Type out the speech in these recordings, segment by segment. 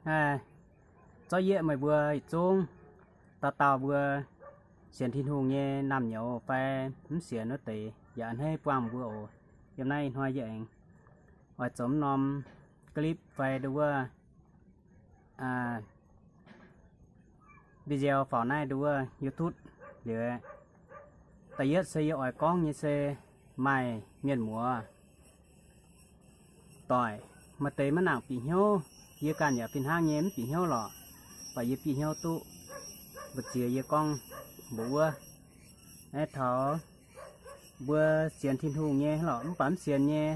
Naaiv, zorqv yieqv meih mbuo yietc zungv, dauh dauh mbuo sienx Tin-Hungh nyei naamh nyouz fai mv sienx wuov deix yaac a'hneiv buangh mbuo oc. Yiem naaiv ih hnoi yie aengx oix zoux norm clip fai nduov wuov video faaux naaiv nduov wuov YouTube liuz, da'yietv se yie oix gorngv nyei se maaih mienh muoz doic, maaih deix maiv nangc bieqc hnyouv. Yie ganh yaac fih hnangv nyei mv bieqc hnyouv lorqc, baac yie bieqc hnyouv duqv mbu'ziex yie gorngv mbuox wuov. Aeqv, taux mbuo sienx Tin-Hungh nyei lorqc, mv baac mv sienx nyei,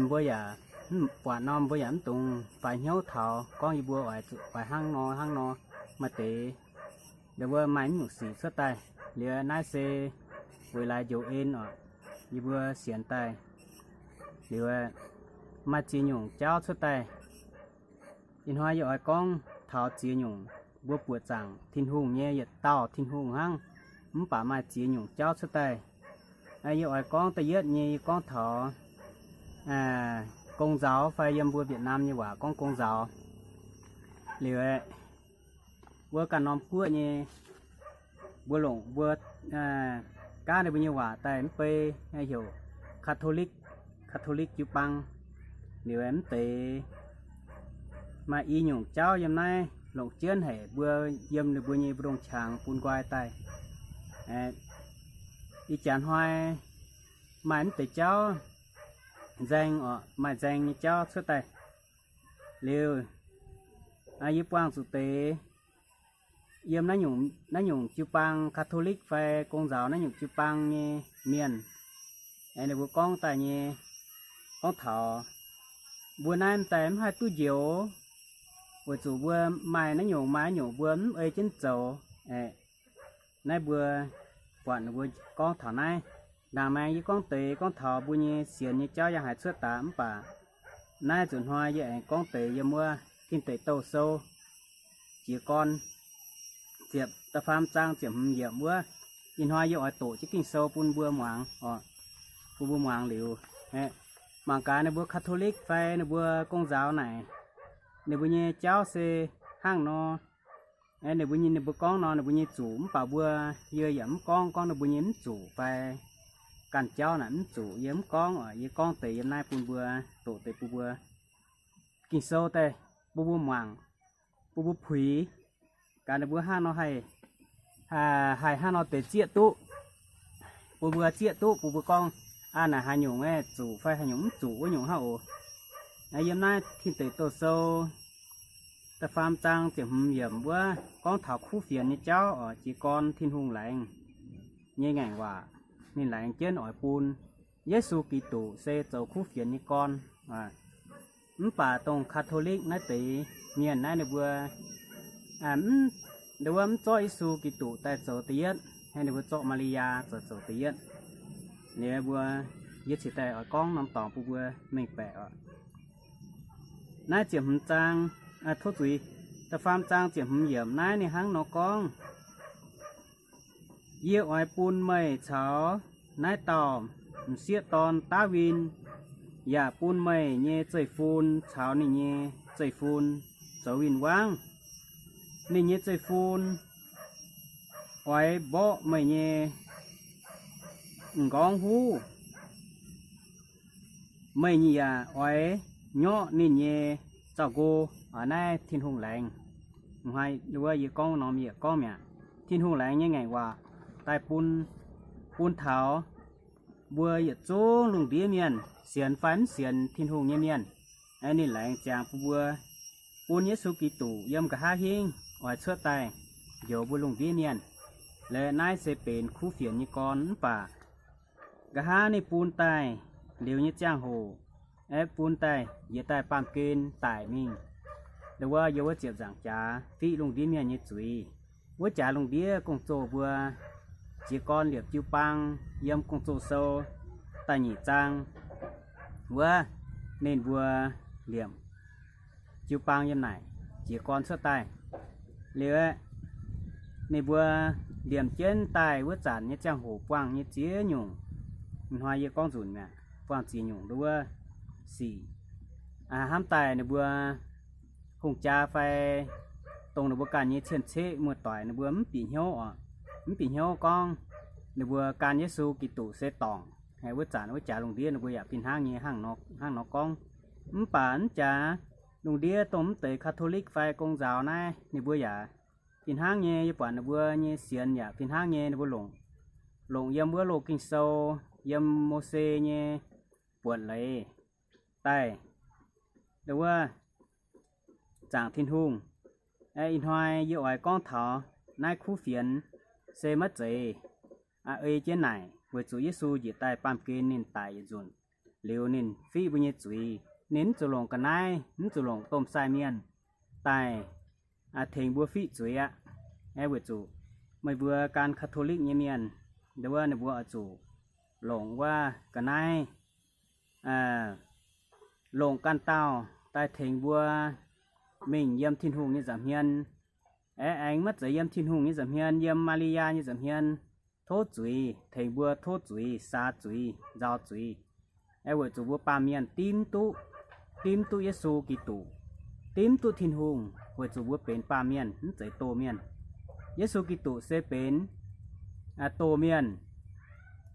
mbuo yaac mv buatc norm, mbuo yaac mv dungx faix hnyouv taux gorngv yie mbuo oix zuqc oix hnangv nor hnangv nor. Maaih deix nduov wuov maaih mv nyungc sic cuotv daaih. Liuz naaiv se weic laaix njoux en oc, yie mbuo sienx daaih liuz maaih ziex nyungc jauv cuotv daaih. Ih hnoi yie oix gorngv taux ziex nyungc mbuo buoqc zaangc Tin-Hungh nyei yietc dauh Tin-Hungh hnangv, mv baac maaih ziex nyungc jauv cuotv daaih. Yie oix gorngv da'yietv nyei, yie gorngv taux gong nzaaux fai yiem mbuo Việt Nam nyei waac gorngv gong nzaaux. Liuz aeqv, wuov ganh norm guoqv nyei, mbuo longc mbuo gaav ninh mbuo nyei waac daaih mv bei heuc Catholic, Catholic jiu-baang. Liuz mv deix maaih i nyungc jauv yiem naaiv longc jienv haic mbuo yiem ninh mbuo nyei mbu'ndongx qangx bun nqoi daaih. Ih jaax hnoi maaih mv deix jauv nzaeng oc, maaih nzaeng nyei jauv cuotv daaih. Liuz yie buangh zuqc deix yiem naaiv nyungc jiu-baang Catholic fai gong nzaaux naaiv nyungc jiu-baang nyei mienh, ninh mbuo gorngv daaih nyei, gorngv taux mbuo naaiv m'daaih mv haih duqv njoux, weic zuqc mbuo maaih naaiv nyungc maaih naaiv nyungc mbuo mv ei jienv zoux. Naaiv mbuo buatc ninh mbuo gorngv taux naaiv. Ndaangc maengx yie gorngv deix gorngv taux mbuo nyei sienx nyei jauv yaac haiz cuotv daaih mv baac naaiv nzunc hnoi yie aengx gorngv deix yiem wuov Tin Deic Douh Sou jiez gorn ziepc da'faam zaang ziepc hmz yiemc wuov. Ih hnoi yie oix doqc jienv Ging-Sou bun mbuo muangx oc, bun mbuo muangx liuz, mangc gaax ninh mbuo Catholic fai ninh mbuo gong nzaaux naaic, ninh mbuo nyei jauv se hnangv nor. Ninh mbuo nyei, ninh mbuo gorngv nor ninh mbuo nyei zuqc mv baac mbuo, yie yaac mv gorngv gorngv ninh mbuo nyei mv zuqc fai ganh jauv naaic mv zuqc, yie mv gorngv oc. Yie gorngv deix yiem naaiv bun mbuo, doqc deix bun mbuo Ging-Sou daaih, bun mbuo muangc, bun mbuo puix gaax ninh mbuo hnangv nor haih, haih hnangv nor deix zieqv duqv, bun mbuo zieqv duqv, bun mbuo gorngv, aa, naaic haaix nyungc zuqc fai haaix nyungc mv zuqc wuov nyungc hnangv oc. Yiem naaiv Tin Deic Douh Sou da'faam zaang ziepc hmz yiemc wuov gorngv taux kuv fienx nyei jauv oc, jiez gorn Tin-Hungh laengz nyei ngaengc waac. Ninh laengz jienv oix bun Yesu Giduc se zoux kuv fienx nyei gorn. Mv baac dongh Catholic naaiv deix mienh naaiv ninh mbuo, mv, wuov mv zorqv Yesu Giduc daaih zoux da'yietv, ninh mbuo zorqv Maa^li^yaa zoux zoux da'yietv. Liuz mbuo, yie cingx daaih oix gorngv norm dorngx bun mbuo mengh baeqc oc. Naaiv ziepc hmz zaang, tov zuiz, da'faam zaang ziepc hmz yiemc naaiv ninh hnangv nor gorngv, Yie oix bun meih caux naaiv dauh m'sieqv dorn Ndaawin, yaac bun meih nyei zeiv-fun caux ninh nyei zeiv-fun zoux win-wangv. Ninh nyei zeiv-fun oix mborqv meih nyei m'nqorngv huv. Meih yaac oix nyorqv ninh nyei zaux-nqo. Naaiv Tin-Hungh laengz, wuov yie gorngv norm yietc gorngv mi'aqv. Tin-Hungh laengz nyei ngaengc waac daaih bun, bun taux mbuo yietc zungv lungh ndiev mienh, sienx fai mv sienx Tin-Hungh nyei mienh. Ninh laengz ziangx bun mbuo, bun Yesu Giduc yiem nqa'haav hingv oix cuotv daaih njoux mbuo lungh ndiev mienh. Laaix naaiv se benx kuv fienx nyei gorn mv baac nqa'haav ninh bun daaih liuz nyei ziangh hoc, aeqv, bun daaih njiec daaih baamh gen daic mingh, nduov wuov yiem wuov ziepc nzaangc jaax fiqv lungh ndiev mienh nyei zuiz. Wuov jaax lungh ndiev gong-zoh mbuo jiez gorn liepc jiu-baang yiem Gong-Zoh Sou da'nyeic zaang wuov, ninh mbuo liepc jiu-baang yiem naaic jiez gorn cuotv daaih. Liuz aeqv, ninh mbuo liemh jienv daaih wuov zanc nyei ziangh hoc buangh nyei ziex nyungc. Ih hnoi yie gorngv nzunc mi'aqv, buangh ziex nyungc nduov wuov sic. Hnamv daaih ninh mbuo hungh jaa fai dongh ninh mbuo ganh nyei cien-ceqv muoz-doic ninh mbuo mv bieqc hnyouv oc, mv bieqc hnyouv gorngv ninh mbuo gan Yesu Giduc se dorngc. Wuov zanc wuov jaax lungh ndiev ninh mbuo yaac fih hnangv nyei hnangv nor gorngv. Mv baac mv jaax lungh ndiev dongh mv deix Catholic fai Gong-Nzaaux naaiv ninh mbuo yaac fih hnangv nyei. Yie buatc ninh mbuo nyei sienx yaac fih hnangv nyei. Ninh mbuo longc, longc yiem wuov loz Ging-Sou, yiem Mose nyei buonc leiz daaih, wuov zaangc Tin-Hungh. Ih hnoi yie oix gorngv taux naaiv kuv fienx se maiv zeiz ei jienv naaic, weic zuqc Yesu njiec daaih baamh gen ninh daic yietc nzunc liuz ninh fiqv mbuo nyei zuiz. Ninh mv zuqc longc ga'naaiv, mv zuqc longc domh sai mienh daaih tengx mbuo fiqv zuiz aqv. Weic zuqc meih mbuo gan Catholic nyei mienh, wuov ninh mbuo oix zuqc longc wuov ga'naaiv, longc ganh dauh daaih tengx mbuo mingh yiem Tin-Hungh nyei nza'hmien. Aengx maiv zeiz yiem Tin-Hungh nyei nza'hmien, yiem Maa^li^yaa nyei nza'hmien tov zuiz, tengx mbuo tov zuiz, saax zuiz, nzaaux zuiz. Weic zuqc mbuo baamh mienh dimv duqv, dimv duqv Yesu Giduc, dimv duqv Tin-Hungh, weic zuqc mbuo benx baamh mienh, mv zeiz doz mienh. Yesu Giduc se benx doz mienh.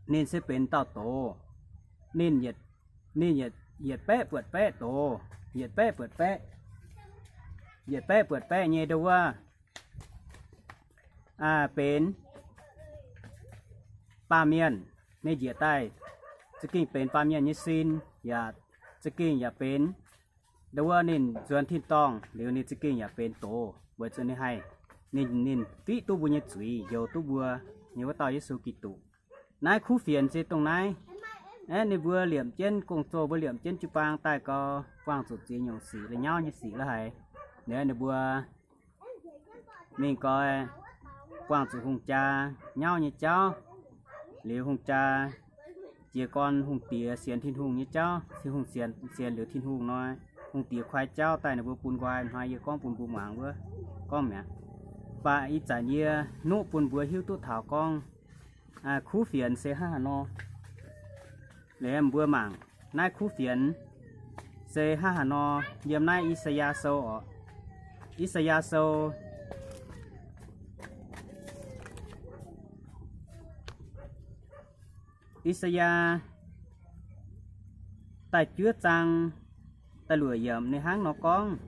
Ninh se benx dauh doz. Ninh, ninh yietc baeqv buatc baeqv doz, yietc baeqv buatc baeqv, yietc baeqv buatc baeqv nyei ndo wuov benx baamh mienh. Ninh njiec daaih za'gengh benx baamh mienh nyei sin, yaac za'gengh yaac benx ndo wuov ninh nzuonx tin-dorngh liuz ninh za'gengh yaac benx doz, weic zuqc ninh haih, ninh, ninh fiqv duqv mbuo nyei zuiz, njoux duqv mbuo nyei wuov dauh Yesu Giduc. Naaiv kuv fienx se dongh naaiv. Aeqv, ninh mbuo liemh jienv gong-zoh, mbuo liemh jienv jiu-baang daaih gau, buangh zuqc ziex nyungc sic, la'nyauv nyei sic la'haic. Liuz ninh mbuo mingh goi, buangh zuqc hungh jaa nyauv nyei jauv. Liuz hungh jaa jiez gorn hungh diex sienx Tin-Hungh nyei jauv, Tin-Hungh sienx, sienx liuz Tin-Hungh nor, hungh diex kuaai jauv daaih ninh mbuo bun nqoi. Hnoi yie gorngv bun mbuo muangx wuov gorngv mi'aqv. Mv baac ih zanc yie nuqv bun mbuo hiuv duqv taux gorngv kuv fienx se hnangv haaix nor. Liuz mbuo mangc naaiv kuv fienx se hnangv haaix nor yiem naaiv I^saa^yaa Sou oc. I^saa^yaa Sou, I^saa^yaa da'juov zaang da'luoqc yiemc ninh hnangv nor gorngv,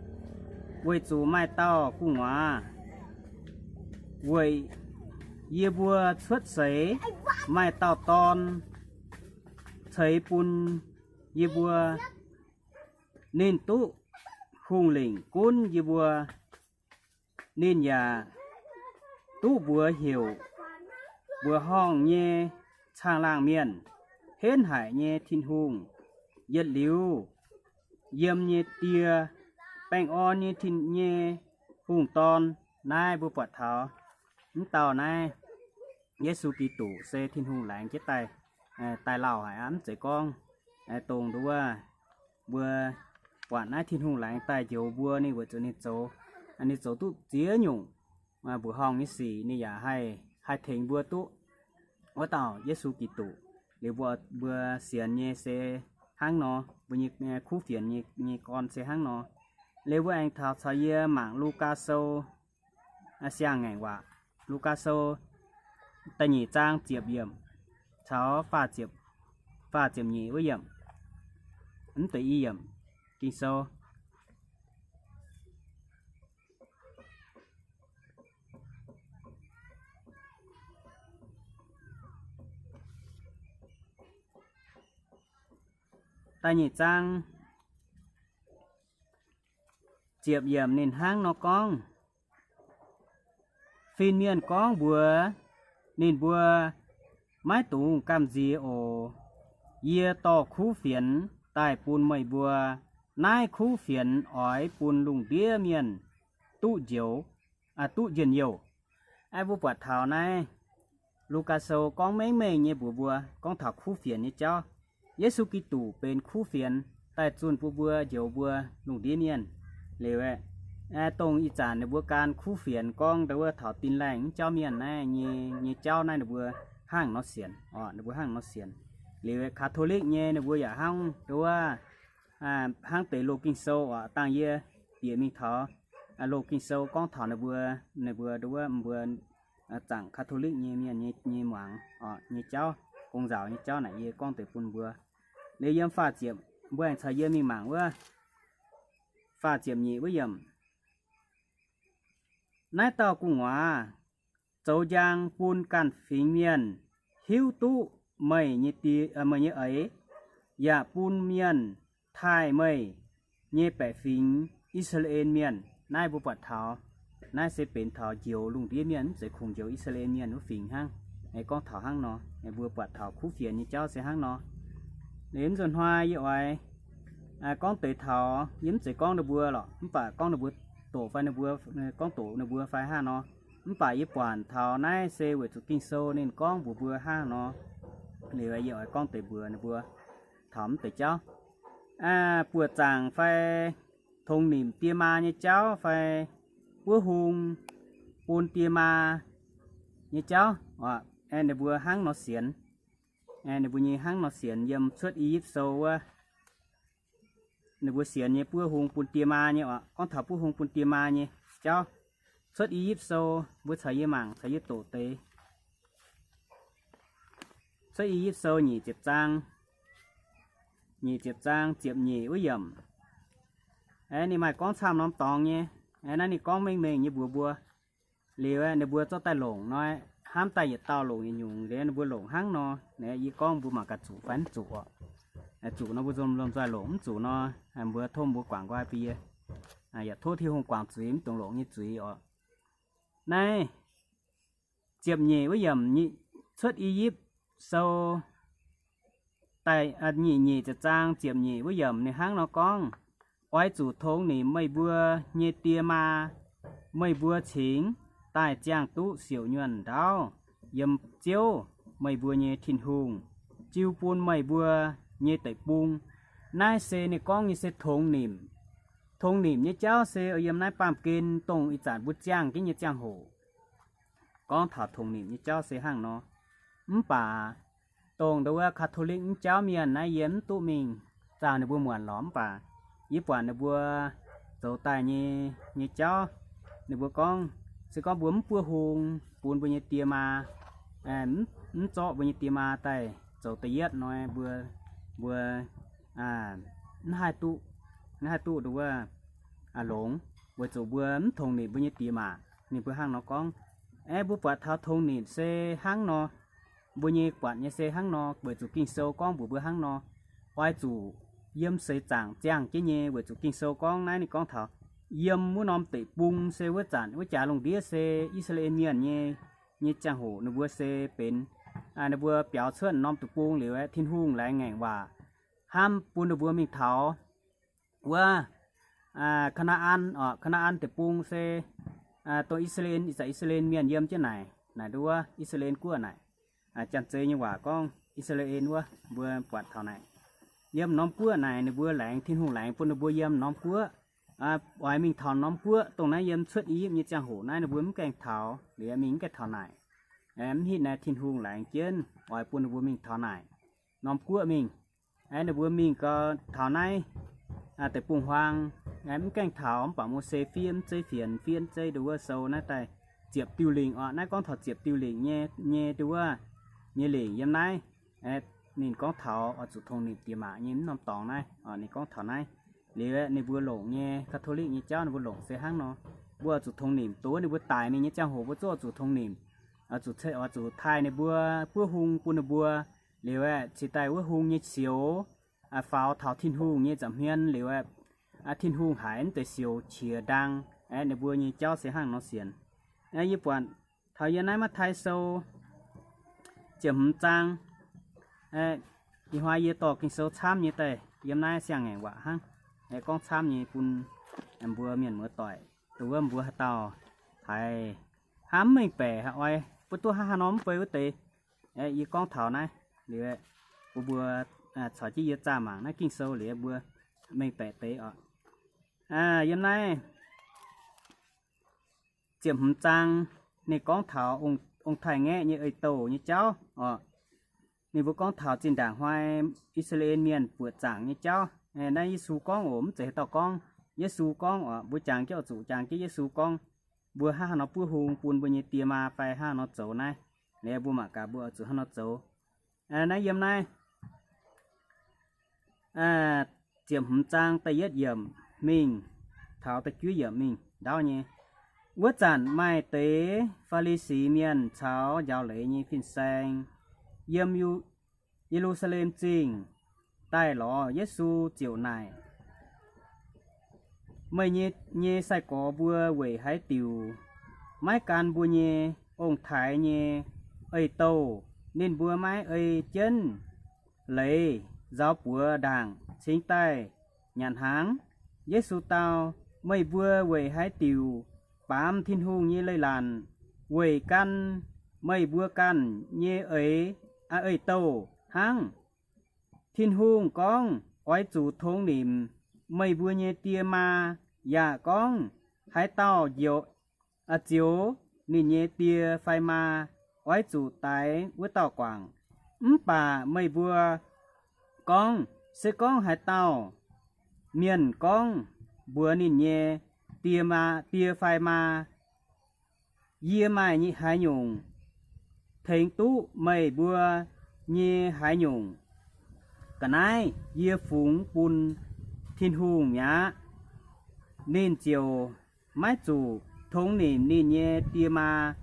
weic zuqc maaih dauh gu'nguaaz weic yie mbuo cuotv seix, maaih dauh dorn ceix bun yie mbuo. Ninh duqv hungh lingc gunv yie mbuo. Ninh yaac duqv mbuox heuc mbuoqc horngh nyei caangh laangh mienh, henv haic nyei Tin-Hungh, yietc liuz yiem nyei Die, baengh orn nyei Tin, nyei Hungh Dorn. Naaiv mbuo buatc taux mv dauh naaiv Yesu Giduc se Tin-Hungh laengz jienv daaih, daaih lauh haic aqv. Mv zeiz gorngv dongh nduov mbuo buatc naaiv Tin-Hungh laengz daaih njoux mbuo, ninh weic zuqc ninh zoux, ninh zoux duqv ziex nyungc mbuoqc horngh nyei sic, ninh yaac haih, haih tengx mbuo duqv wuov dauh Yesu Giduc. Liuz mbuo, mbuo sienx nyei se hnangv nor, mbuo nyei kuv fienx nyei, nyei gorn se hnangv nor. Liuz mbuo aengx taux caux yie mangc Lugaa Sou, siang-ngaengc waac, Lugaa Sou da'nyeic zaang ziepc yiemc caux faah ziepc, faah ziepc nyeic wuov yiemc, mv deix i yiemc Ging-Sou. Da'nyeic zaang ziepc yiemc ninh hnangv nor gorngv, Fin-mienh gorngv mbuox ninh mbuo, Maiv dungx gamh nziex oc. Yie dorh kuv fienx daaih bun meih mbuo. Naaiv kuv fienx oix bun lungh ndiev mienh duqv njoux, duqv njien-youh. Mbuo buatc taux naaiv Lugaa Sou gorngv mengh mengh nyei mbuox mbuo gorngv taux kuv fienx nyei jauv. Yesu Giduc benx kuv fienx daaih zunh bun mbuo, njoux mbuo lungh ndiev mienh. Liuz aeqv, dongh ih zanc ninh mbuo gan kuv fienx gorngv ndau wuov taux Tin-Laengh wuov jauv mienh naaiv nyei, nyei jauv naaiv ninh mbuo hnangv nor sienx oc, ninh mbuo hnangv nor sienx. Liuz Catholic nyei ninh mbuo yaac hnangv ndau wuov, hnangv deix loz Ging-Sou oc, dangh yie bieqc mingh taux loz Ging-Sou gorngv taux ninh mbuo, ninh mbuo nduov mbuo zaangc Catholic nyei mienh nyei, nyei muangx, nyei jauv, gong nzaaux nyei jauv naaic yie gorngv deix bun mbuo. Liuz yiem faah ziepc, mbuo aengx caux yie mingh mangc wuov faah ziepc nyeic wuov yiemc. Naaiv dauh gu'nguaaz zoux njang bun ganh fingx mienh hiuv duqv meih nyei die, meih nyei eix, yaac bun mienh taaih meih nyei baeqc fingx, I^saa^laa^en Mienh. Naaiv mbuo buatc taux, naaiv se benx taux njoux lungh ndiev mienh, mv zeiz kungx njoux I^saa^laa^en Mienh wuov fingx hnangv. Gorngv taux hnangv nor, mbuo buatc taux kuv fienx nyei jauv se hnangv nor. Liuz nzunc hnoi yie oix gorngv deix taux, yie mv zeiz gorngv ninh mbuo lorqc, mv baac gorngv ninh mbuo doqc fai ninh mbuo, gorngv doqc ninh mbuo fai hnangv nor. Mv baac yie buatc taux naaiv se weic zuqc Ging-Sou ninh gorngv mbuox mbuo hnangv nor. Liuz yie oix gorngv deix mbuox ninh mbuo taux mv deix jauv, buoqc zaangc fai tongx nimc die maa nyei jauv fai buov hung bun die maa nyei jauv, ninh mbuo hnangv nor sienx. Ninh mbuo nyei hnangv nor sienx yiem Cuotv I^yipv Sou wuov, ninh mbuo sienx nyei buov hung bun die maa nyei oc. Gorngv taux buov hung bun die maa nyei jauv, Cuotv I^yipv Sou mbuo caux yie mangc, caux yie doqc deix. Cuotv I^yipv Sou nyic ziepc zaang, nyic ziepc zaang ziepc nyeic wuov yiemc. Ninh maaih gorngv camv norm dorngx nyei. Naaiv ninh gorngv mengh mengh nyei mbuox mbuo. Liuz ninh mbuo zorqv daaih longc nor, hnamv daaih yietc dauh longc yietc nyungc, liuz ninh mbuo longc hnangv nor. Yie gorngv mbuo mangc gaax zuqc fai mv zuqc oc. Zuqc nor mbuo lomh nzoih longc, mv zuqc nor mbuo tov mbuo guangc nqoi bun yie, yaac tov Tin-Hungh guangc zuiz mv dungx longc nyei zuiz oc. Naaiv ziepc nyeic wuov yiemc, Cuotv I^yipv Sou da'nyeic, nyic ziepc zaang ziepc nyeic wuov yiemc ninh hnangv nor gorngv, Oix zuqc tongx nimc meih mbuo nyei die maa. Meih mbuo cingx daaih ziangh duqv siouc nyuonh ndaauv yiem Ziouv, meih mbuo nyei Tin-Hungh, jiu bun meih mbuo nyei deic-bung. Naaiv se ninh gorngv nyei se tongx nimc. Tongx nimc nyei jauv se yiem naaiv baamh gen dongh ih zanc mbuo ziangh jienv nyei ziangh hoc. Gorngv taux tongx nimc nyei jauv se hnangv nor. Mv baac dongh ndau wuov Catholic mv jauv mienh naaiv yie mv duqv mingh zaah ninh mbuo muonc lorqc, mv baac yie buatc ninh mbuo zoux daaih nyei, nyei jauv. Ninh mbuo gorngv, se gorngv mbuo mv buov hung bun mbuo nyei die maa, mv zorqv mbuo nyei die maa daaih zoux da'yietv nor, mbuo, mbuo mv haih duqv, mv haih duqv ndau wuov longx, weic zuqc mbuo mv tongx nimc mbuo nyei die maa. Ninh mbuo hnangv nor gorngv. Aeqv, mbuo buatc taux tongx nimc se hnangv nor, mbuo nyei buatc nyei se hnangv nor, weic zuqc Ging-Sou gorngv mbuox mbuo hnangv nor. Oix zuqc yiem seix zaangc ziangh jienv nyei, weic zuqc Ging-Sou gorngv naaiv ninh gorngv taux yiem wuov norm deic-bung se wuov zanc wuov jaax lungh ndiev se I^saa^laa^en Mienh nyei, nyei ziangh hoc ninh mbuo se benx, ninh mbuo biaux cuotv norm deic-bung liuz aeqv, Tin-Hungh laengz ngaengc waac hnamv bun ninh mbuo mingh taux wuov Kaa^naa^an oc. Kaa^naa^an Deic-Bung se dongh I^saa^laa^en, ih zanc I^saa^laa^en Mienh yiem jienv naaic, naaic nduov I^saa^laa^en Guoqv naaic. Janx-Zei nyei waac gorngv I^saa^laa^en wuov, mbuo buatc taux naaic. Yiem norm guoqv naaic ninh mbuo laengz, Tin-Hungh laengz bun ninh mbuo yiem norm guoqv, oix mingh taux norm guoqv dongh naaiv yiem Cuotv I^yipv nyei ziangh hoc naaiv ninh mbuo mv gaengh taux, liuz mingh mv gaengh taux naaic. Mv hitv naaiv Tin-Hungh laengz jienv oix bun ninh mbuo mingh taux naaic norm guoqv mingh. Ninh mbuo mingh gau taux naaiv deic-bung-huaang, mv gaengh taux, mv baac Mose fiev mv zeiv fienx, fiev mv zeiv nduov sou naaiv daaih ziepc diuh lingc oc. Naaiv gorngv taux ziepc diuh lingc nyei, nyei nduov nyei lingc yiem naaiv. Ninh gorngv taux oix zuqc tongx nimc diex maac nyei mv norm dorngx naaiv, ninh gorngv taux naaiv. Liuz ninh mbuo longc nyei Catholic nyei jauv ninh mbuo longc se hnangv nor, mbuo oix zuqc tongx nimc, dongh wuov ninh mbuo daic mingh nyei ziangh hoc mbuo zungv oix zuqc tongx nimc, oix zuqc, oix zuqc taaih ninh mbuo, buov hung bun ninh mbuo. Liuz aeqv, cingx daaih wuov hung nyei sioux faaux taux Tin-Hungh nyei nza'hmien liuz aeqv, Tin-Hungh haiz mv deix sioux qiex ndaang. Aeqv, ninh mbuo nyei jauv se hnangv nor sienx. Yie buatc taux yie naaiv Matv^tai Sou ziepc hmz zaang, ih hnoi yie dorh Ging-Sou camv nyei daaih yiem naaiv siang-ngaengc waac hnangv, gorngv camv nyei bun mbuo mienh muoz-doic, dongh wuov mbuo haaix dauh haiz hnamv mv mengh baeqc, haiz oix bun duqv hnangv haaix nor mv bei wuov deix. Yie gorngv taux naaiv liuz, bun mbuo caux jienv yie zaah mangc naaiv Ging-Sou liuz mbuo mengh baeqc deix oc. Yiem naaiv ziepc hmz zaang, ninh gorngv taux ong-taaix-ngaeqv nyei ei-douh nyei jauv oc. Ninh mbuo gorngv taux zinh ndaangc hnoi I^saa^laa^en Mienh buoqc zaangc nyei jauv. Naaiv Yesu gorngv oc, mv zeiz haaix dauh gorngv. Yesu gorngv oc. Mbuo jangx jienv oix zuqc jangx jienv Yesu gorngv, mbuo hnangv haaix nor buov hung bun mbuo nyei die maa fai hnangv haaix nor zoux naaiv. Liuz mbuo mangc gaax mbuo oix zuqc hnangv haaix nor zoux. Naaiv yiem naaiv ziepc hmz zaang da'yietv yiemc mingh taux da'juov yiemc mingh ndaauv nyei. Wuov zanc maaih deix Faa^li^si Mienh caux njaaux leiz nyei fin-saeng yiem Ye^lu^saa^lem Zingh daaih lorz Yesu ziouc naaic, Meih nyei, nyei sai-gorx mbuo weic haaix diuc maiv gan mbuo nyei ong-taaix nyei ei-douh? Ninh mbuo maiv ei jienv leiz nzaaux buoz ndaangc cingx daaih nyanc hnaangx? Yesu dau, Meih mbuo weic haaix diuc baamz Tin-Hungh nyei leiz-latc? Weic gan meih mbuo ganh nyei eix, ei-douh hnangv. Tin-Hungh gorngv, Oix zuqc tongx nimc meih mbuo nyei die maa, yaac gorngv, Haaix dauh njoux, zioux ninh nyei die fai maa, oix zuqc daix wuov dauh guangc. Mv baac meih mbuo gorngv, Se gorngv haaix dauh mienh gorngv mbuox ninh nyei die maa, die fai maa, Yie maaih haaix nyungc tengx duqv meih mbuo nyei haaix nyungc? Ga'naaiv yie fungx bun Tin-Hungh mi'aqv. Ninh ziouc maiv zuqc tongx nimc ninh nyei die maa.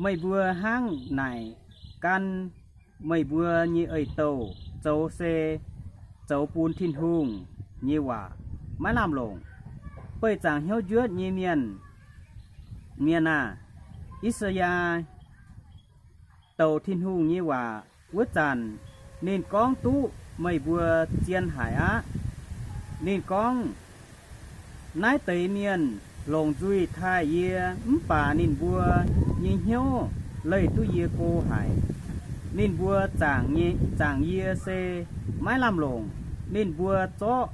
Meih mbuo hnangv naaic gan meih mbuo nyei ei-douh zoux se zoux bun Tin-Hungh nyei waac maiv lamh longc. Beih zaangc hnyouv njuotv nyei mienh, mienh aah! I^saa^yaa douc Tin-Hungh nyei waac wuov zanc, ninh gorngv duqv meih mbuo zien haic aqv. Ninh gorngv, Naaiv deix mienh longc nzuih taaih yie, mv baac ninh mbuo nyei hnyouv leih duqv yie go haic. Ninh mbuo zaangc, zaangc yie se maiv lamh longc. Ninh mbuo zorqv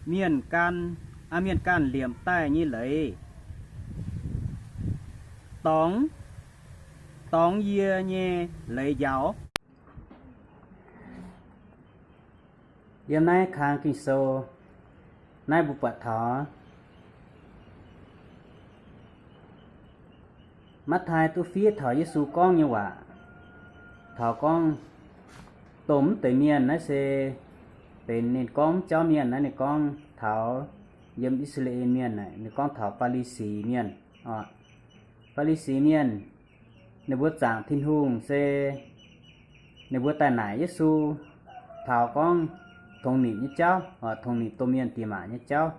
mienh gan, mienh ganh liemh daaih nyei leiz dorngx, dorngx yie nyei leiz njaaux. Yiem naaiv kang Ging-Sou naaiv mbuo buatc taux Matv^taai duqv fiev taux Yesu gorngv nyei waac, taux gorngv dongh mv deix mienh naaiv se benx ninh gorngv mv jauv mienh naaiv. Ninh gorngv taux yiem I^saa^laa^en Mienh naaic, ninh gorngv taux Faa^li^si Mienh. Faa^li^si Mienh ninh mbuo zaangc Tin-Hungh se ninh mbuo daaih naaic Yesu taux gorngv tongx nimc nyei jauv, tongx nimc domh mienh diex maac nyei jauv.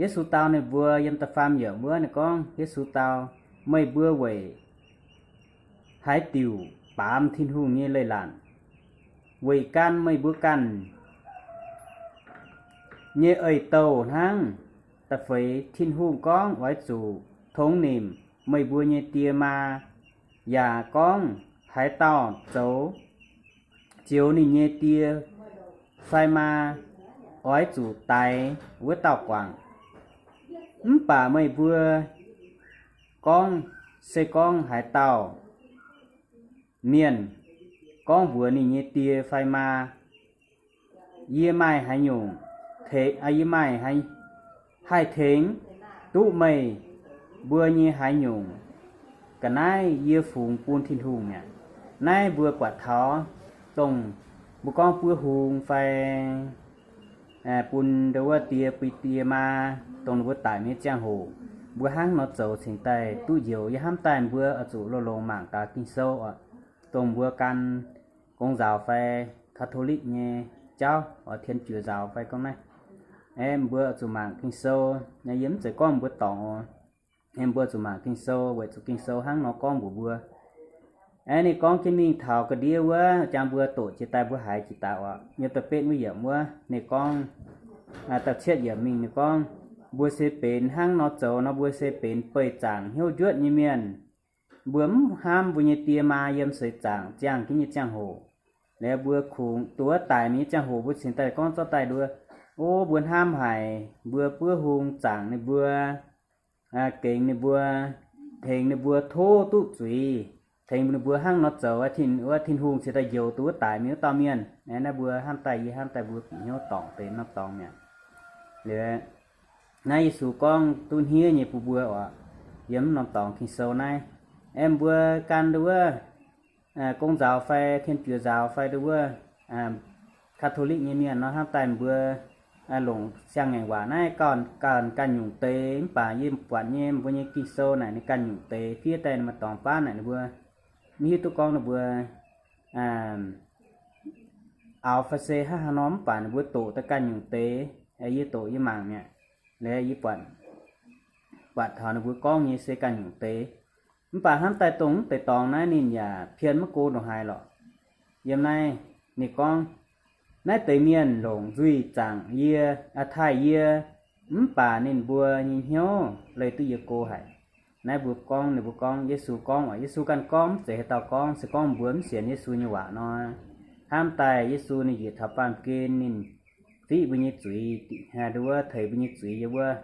Yesu dau ninh mbuo yiem da'faam yiemc wuov, ninh gorngv, Yesu dau, Meih mbuo weic haaix diuc baamz Tin-Hungh nyei leiz-latc? Weic gan meih mbuo ganh nyei ei-douh hnangv. Da'feix, Tin-Hungh gorngv, Oix zuqc tongx nimc meih mbuo nyei die maa, yaac gorngv, Haaix dauh zoux, zioux ninh nyei die fai maa, oix zuqc daix wuov dauh guangc. Mv baac meih mbuo gorngv, se gorngv haaix dauh mienh gorngv mbuox ninh nyei die fai maa, Yie maaih haaix nyungc, yie maaih haih tengx duqv meih mbuo nyei haaix nyungc? Ga'naaiv yie fungx bun Tin-Hungh mi'aqv. Naaiv mbuo buatc taux dongh mbuo gorngv buov hung fai bun ndo wuov die, bun die maa, dongh ninh mbuo daic mingh nyei ziangh hoc, mbuo hnangv nor zoux cingx daaih duqv njoux. Yie hnamv daaih mbuo oix zuqc longx-longx mangc gaax Ging-Sou oc. Dongh mbuo gan gong nzaaux fai Catholic nyei jauv oc, Tien Juoz Nzaaux fai gorngv naaiv, aeqv, mbuo zuqc mangc Ging-Sou. Yie mv zeiz gorngv mbuo dorngc oc. Mbuo zuqc mangc Ging-Sou weic zuqc Ging-Sou hnangv nor gorngv mbuox mbuo. Aeqv, ninh gorngv jienv mingh taux ga'ndiev wuov, jangx mbuo doqc jiex daaih mbuo haiz jiex daaih oc. Yiem da'betv wuov yiemc wuov ninh gorngv, da'cietv yiemc mingh ninh gorngv, mbuo se benx hnangv nor zoux nor, mbuo se benx beih zaangc hnyouv njuotv nyei mienh. Mbuo mv hnamv mbuo nyei die maa yiem seix zaangc ziangh jienv nyei ziangh hoc. Liuz mbuo kungx duqv daic mingh nyei ziangh hoc mbuo cingx daaih gorngv zorqv daaih nduov, O, mbuo hnamv haic, mbuo buov hung zaangc ninh mbuo, gengx ninh mbuo, tengx ninh mbuo tov duqv zuiz, tengx ninh mbuo hnangv nor zoux, wuov Tin-Hungh cingx daaih njoux duqv wuov daic mingh wuov dauh mienh. Naaiv mbuo hnamv daaih, yie hnamv daaih mbuo bieqc hnyouv dorngc deix norm dorngx mi'aqv. Liuz Naaiv Yesu gorngv duqv hniev nyei bun mbuo oc, yiem norm dorngx Ging-Sou naaiv. Aeqv, mbuo gan nduov wuov Gong nzaaux fai Tien Juoz nzaaux fai nduov wuov Catholic nyei mienh nor, hnamv daaih mbuo longc siang-ngaengc waac naaiv ganh ganh nyungc deix, mv baac yie buatc nyei mbuo nyei Ging-Sou naaic ninh ganh nyungc deix fiev daaih maaih dorngx baav naaic ninh mbuo mv hiuv duqv gorngv ninh mbuo aaux fai se hnangv haaix nor, mv baac ninh mbuo doqc daaih ganh nyungc deix. Yie doqc yie mangc mi'aqv, liuz yie buatc, buatc taux ninh mbuo gorngv nyei se ganh nyungc deix. Mv baac hnamv daaih dongh mv deix dorngx naaiv ninh yaac pien maiv go ndongc haaix lorqc. Yiem naaiv ninh gorngv, naaiv deix mienh longc nzuih zaangc yie, taaih yie, mv baac ninh mbuo nyei hnyouv leih duqv yie go haic. Naaiv mbuo gorngv, ninh mbuo gorngv, Yesu gorngv oc, Yesu ganh gorngv, mv zeiz haaix dauh gorngv, se gorngv mbuo mv sienx Yesu nyei waac nor. Hnamv daaih Yesu ninh njiec taux baamh gen, ninh fiqv mbuo nyei zuiz, nduov wuov teix mbuo nyei zuiz yiem wuov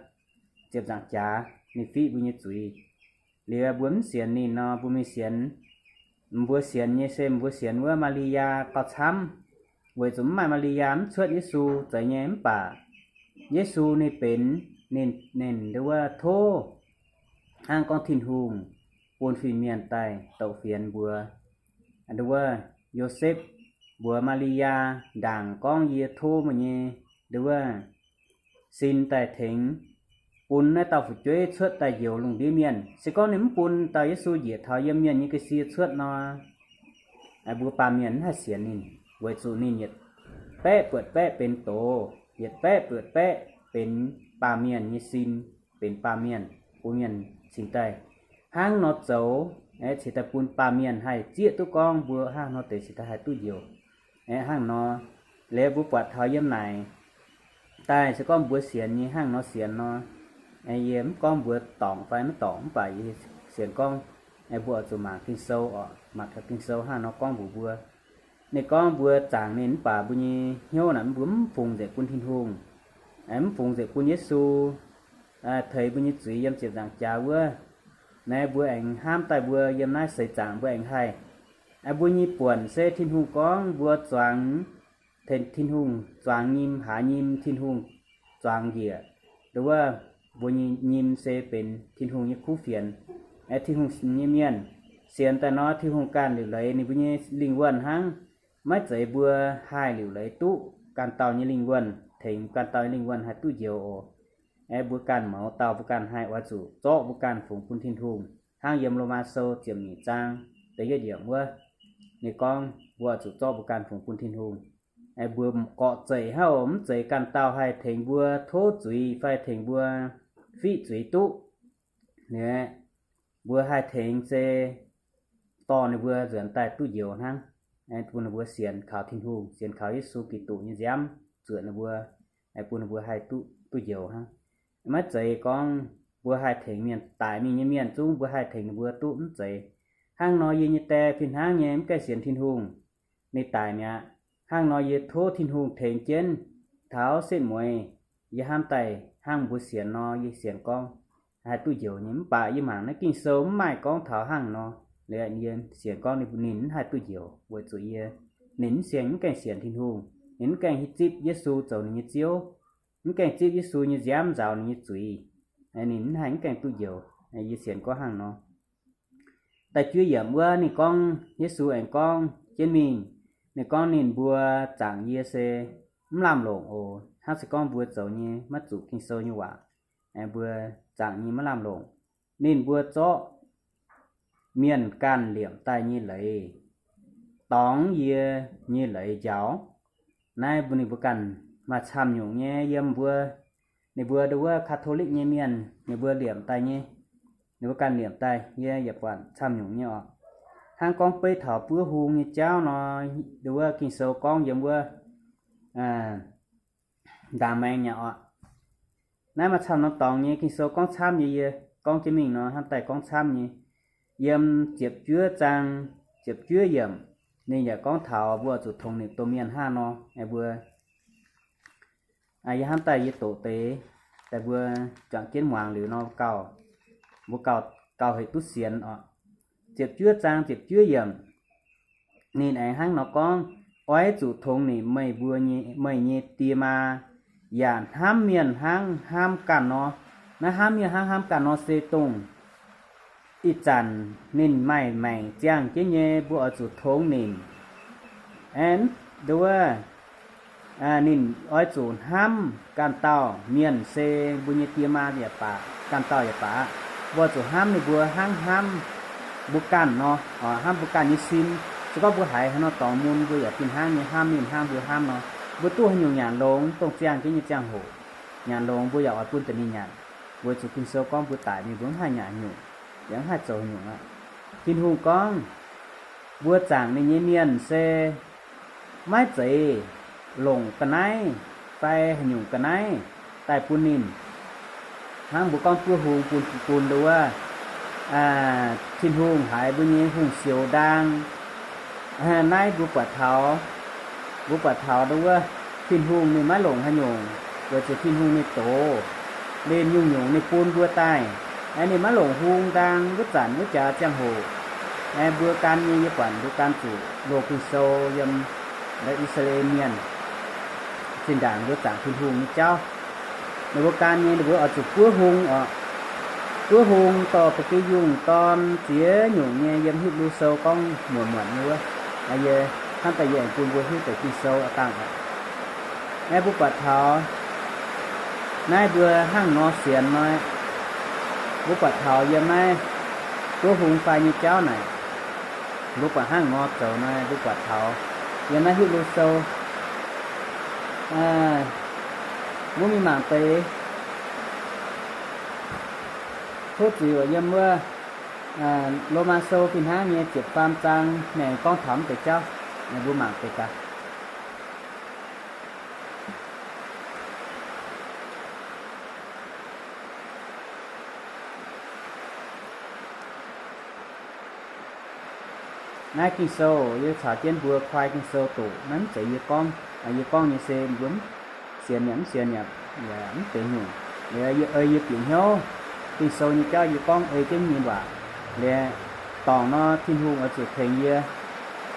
ziepc nzaangc jaax, ninh fiqv mbuo nyei zuiz. Liuz mbuo mv sienx ninh nor, mbuo mingh sienx, mbuo sienx nyei se mbuo sienx wuov Maa^li^yaa gauh camv, weic zuqc mv maaih Maa^li^yaa mv cuotv Yesu zeiz nyei. Mv baac Yesu ninh benx, ninh, ninh nduov wuov tov hnangv gorngv Tin-Hungh bun fin-mienh daaih douc fienx mbuox nduov wuov Yosepv, mbuox Maa^li^yaa ndaangc gorngv, yie tov meih nyei nduov wuov sin daaih tengx bun naaiv dauh fu'jueiv cuotv daaih njoux lungh ndiev mienh. Se gorngv ninh mv bun dauh Yesu njiec taux yiem mienh nyei ga'sie cuotv nor, mbuo baamh mienh mv haih sienx ninh, weic zuqc ninh yietc baeqv buatc baeqv benx doz, yietc baeqv buatc baeqv benx baamh mienh nyei sin, benx baamh mienh, bun mienh cingx daaih hnangv nor zoux, cingx daaih bun baamh mienh haih zieqv duqv gorngv mbuo hnangv nor deix cingx daaih haih duqv njoux. Hnangv nor, liuz mbuo buatc taux yiem naaic daaih se gorngv mbuo sienx nyei hnangv nor sienx nor, yie mv gorngv mbuo dorngc fai maiv dorngc, mv baac yie sienx gorngv mbuo oix zuqc mangc Ging-Sou oc, mangc gaax Ging-Sou hnangv nor gorngv mbuox mbuo. Ninh gorngv mbuo zaangc ninh mv baac mbuo nyei hnyouv naaic mbuo mv fungx nzengc bun Tin-Hungh, mv fungx nzengc bun Yesu teix mbuo nyei zuiz yiem ziepc nzaangc jaax wuov. Naaiv mbuo aengx hnamv daaih mbuo yiem naaiv seix zaangc mbuo aengx haih, mbuo nyei buonc se Tin-Hungh gorngv mbuo zuangx, Tin-Hungh zuangx nyim, haaz nyim Tin-Hungh zuangx njiec. Nduov wuov, mbuo nyei nyim se benx Tin-Hungh nyei kuv fienx. Tin-Hungh nyei mienh sienx daaih nor, Tin-Hungh ganh liuc leiz ninh mbuo nyei lingh wuonh hnangv. Maiv zeiz mbuo haih liuc leiz duqv ganh dauh nyei lingh wuonh, tengx ganh dauh nyei lingh wuonh haih duqv njoux oc. Mbuo ganh mouz dauh mbuo ganh haih oix zuqc zorqv mbuo ganh fungx bun Tin-Hungh, hnangv yiem Lomaa Sou ziepc nyeic zaang da'yietv yiemc wuov, ninh gorngv mbuo oix zuqc zorqv mbuo ganh fungx bun Tin-Hungh. Mbuo gorqv-zeic hnangv oc, mv zeiz ganh dauh haih tengx mbuo tov zuiz fai tengx mbuo fiqv zuiz duqv. Mbuo haih tengx se dorh ninh mbuo nzuonx daaih duqv njoux hnangv, bun ninh mbuo sienx kaux Tin-Hungh, sienx kaux Yesu Giduc nyei nziaamv zuoqc ninh mbuo, bun ninh mbuo haih duqv, duqv njoux hnangv. Maiv zeiz gorngv mbuo haih tengx mienh daic mingh nyei mienh zungv mbuo haih tengx ninh mbuo duqv, mv zeiz. Hnangv nor yie nyei die fih hnangv nyei mv gaengh sienx Tin-Hungh, ninh daic mi'aqv. Hnangv nor yie tov Tin-Hungh tengx jienv taux setv mueiz, yie hnamv daaih hnangv mbuo sienx nor, yie sienx gorngv haih duqv njoux nyei. Mv baac yie mangc naaiv Ging-Sou mv maaih gorngv taux hnangv nor. Liuz yie sienx gorngv ninh, ninh mv haih duqv njoux weic zuqc yie, ninh mv sienx, mv gaengh sienx Tin-Hungh, ninh mv gaengh hiuv zipv Yesu zoux ninh nyei Ziouv, mv gaengh zipv Yesu nyei nziaamv nzaaux ninh nyei zuiz, ninh mv haih, mv gaengh duqv njoux. Yie sienx gorngv hnangv nor. Da'juov yiemc wuov ninh gorngv, Yesu aengx gorngv jienv mingh, ninh gorngv ninh mbuo zaangc yie se mv lamh longc oc. Hnangv se gorngv mbuo zoux nyei maiv zuqc Ging-Sou nyei waac, mbuo zaangc nyei maiv lamh longc. Ninh mbuo zorqv mienh ganh liemh daaih nyei leiz dorngx yie nyei leiz njaaux. Naaiv mbuo, ninh mbuo ganh maaih camv nyungc nyei yiem mbuo, ninh mbuo nduov wuov Catholic nyei mienh, ninh mbuo liemh daaih nyei, ninh mbuo ganh liemh daaih, yie yaac buatc camv nyungc nyei oc. Hnangv gorngv beiv taux buov hung nyei jauv nor, nduov wuov Ging-Sou gorngv yiem wuov ndaangc maengx nyei oc. Naaiv maaih camv norm dorngx nyei Ging-Sou gorngv camv nyei, yie gorngv jienv mingh nor hnamv daaih gorngv camv nyei. Yiem ziepc juov zaang, ziepc juov yiemc, ninh yaac gorngv taux mbuo oix zuqc tongx nimc domh mienh hnangv nor. Mbuo, yie hnamv daaih yie doqc deix, daaih mbuo juangc jienv muangx liuz nor gauh, mbuo gauh, gauh hec duqv sienx oc. Ziepc juov zaang ziepc juov yiemc, ninh aengx hnangv nor gorngv, oix zuqc tongx nimc meih mbuo nyei, meih nyei die maa, yaac hnamv mienh hnangv hnamv ganh nor. Naaiv hnamv mienh hnangv hnamv ganh nor se dongh ih zanc ninh maaih maengc ziangh jienv nyei, mbuo oix zuqc tongx ninh. Aeqv, nduov, ninh oix zuqc hnamv ganh dauh mienh se mbuo nyei die maa yaac baac, ganh dauh yaac baac, mbuo oix zuqc hnamv ninh mbuo hnangv hnamv mbuo ganh nor, hnamv mbuo ganh nyei sin. Se gorngv mbuo haiz haaix nor dorngx mun, mbuo yaac fih hnangv nyei hnamv ninh hnangv mbuo hnamv nor. Mbuo duqv haaix nyungc nyanc longx, dongh ziangh jienv nyei ziangh hoc nyanc longx, mbuo yaac oix bun deix mingh nyanc, weic zuqc Ging-Sou gorngv mbuo daic mingh mbuo mv haih nyanc haaix nyungc, yaac mv haih zoux haaix nyungc aqv. Tin-Hungh gorngv mbuo zaangc ninh nyei mienh se maiv zeiz longc ga'naaiv fai haaix nyungc ga'naaiv daaih bun ninh. Hnangv mbuo gorngv buov hung bun, bun nduov, Tin-Hungh haiz mbuo nyei hungh sioux ndaang. Naaiv mbuo buatc taux, mbuo buatc taux nduov, Tin-Hungh ninh maiv longc haaix nyungc, weic zuqc Tin-Hungh ninh doz, ninh nyungc-nyungc ninh bun mbuo daaih. Ninh maiv longc hung ndaang wuov zanc wuov jaax ziangh hoc. Mbuo gan nyei, yie buatc mbuo gan zuqc loz Ging-Sou yiem I^saa^laa^en Mienh zinh ndaangc mbuo zaangc Tin-Hungh nyei jauv. Ninh mbuo gan nyei, ninh mbuo oix zuqc buov hung oc. Buov hung dorh ba'gi yungh dorn ziex nyungc nyei, yiem Hipv^lu Sou gorngv muonc muonc nyei wuov. Yie hnamv daaih yie aengx bun mbuo hiuv deix Ging-Sou aqv dangh. Aeqv, mbuo buatc taux naaiv mbuo hnangv nor sienx nor, mbuo buatc taux yiem naaiv buov hung fai nyei jauv naaic, mbuo buatc hnangv nor zoux nor, mbuo buatc taux yiem naaiv Hipv^lu Sou, mbuo mingh mangc deix. Tov zuiz yiem wuov Lomaa Sou fih hnangv nyei ziepc faam zaang, ninh gorngv taux mv deix jauv. Mbuo mangc deix gaax. Naaiv Ging-Sou yie caux jienv mbuo koi Ging-Sou doqc. Naaiv mv zeiz yie gorngv, yie gorngv nyei se mbuo sienx yaac mv sienx yaac mv benx nyungc. Liuz yie ei yie bieqc hnyouv Ging-Sou nyei jauv yie gorngv ei jienv nyei waac. Liuz dorngc nor Tin-Hungh oix zuqc tengx yie,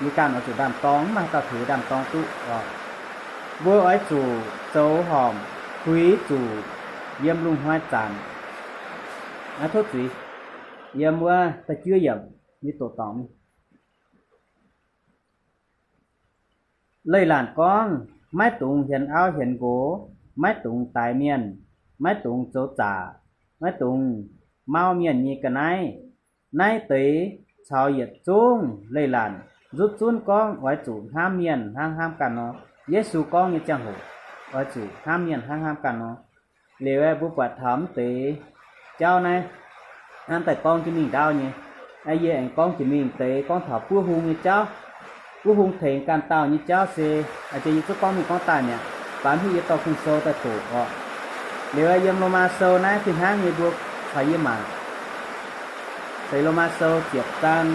yie ganh oix zuqc ndaam-dorng, mv maaih dauh tengx ndaam-dorng duqv oc. Mbuo oix zuqc zoux horpc, huix zuqc yiem lungh hnoi zanc. Tov zuiz, yiem wuov da'juov yiemc, yie doqc dorngc. Leiz-latc gorngv, maiv dungx hienx auv hienx nqox, maiv dungx daix mienh, maiv dungx zoux zaqc, maiv dungx mauv mienh nyei ga'naaiv. Naaiv deix caux yietc zungv leiz-latc nzutv zunv gorngv oix zuqc hnamv mienh hnangv hnamv ganh nor. Yesu gorngv nyei ziangh hoc, oix zuqc hnamv mienh hnangv hnamv ganh nor. Liuz mbuo buatc taux mv deix jauv naaiv, hnamv daaih gorngv jienv mingh ndaauv nyei. Yie aengx gorngv jiex mingh deix gorngv taux buov hung nyei jauv. Buov hung tengx ganh dauh nyei jauv se, yie zungv gorngv mingh gorngv daaih mi'aqv, baac mv hiuv yie dorh Ging-Sou daaih doqc oc. Liuz yiem Lomaa Sou naaiv fih hnangv nyei, mbuo caux yie mangc. Seix Lomaa Sou ziepc zaang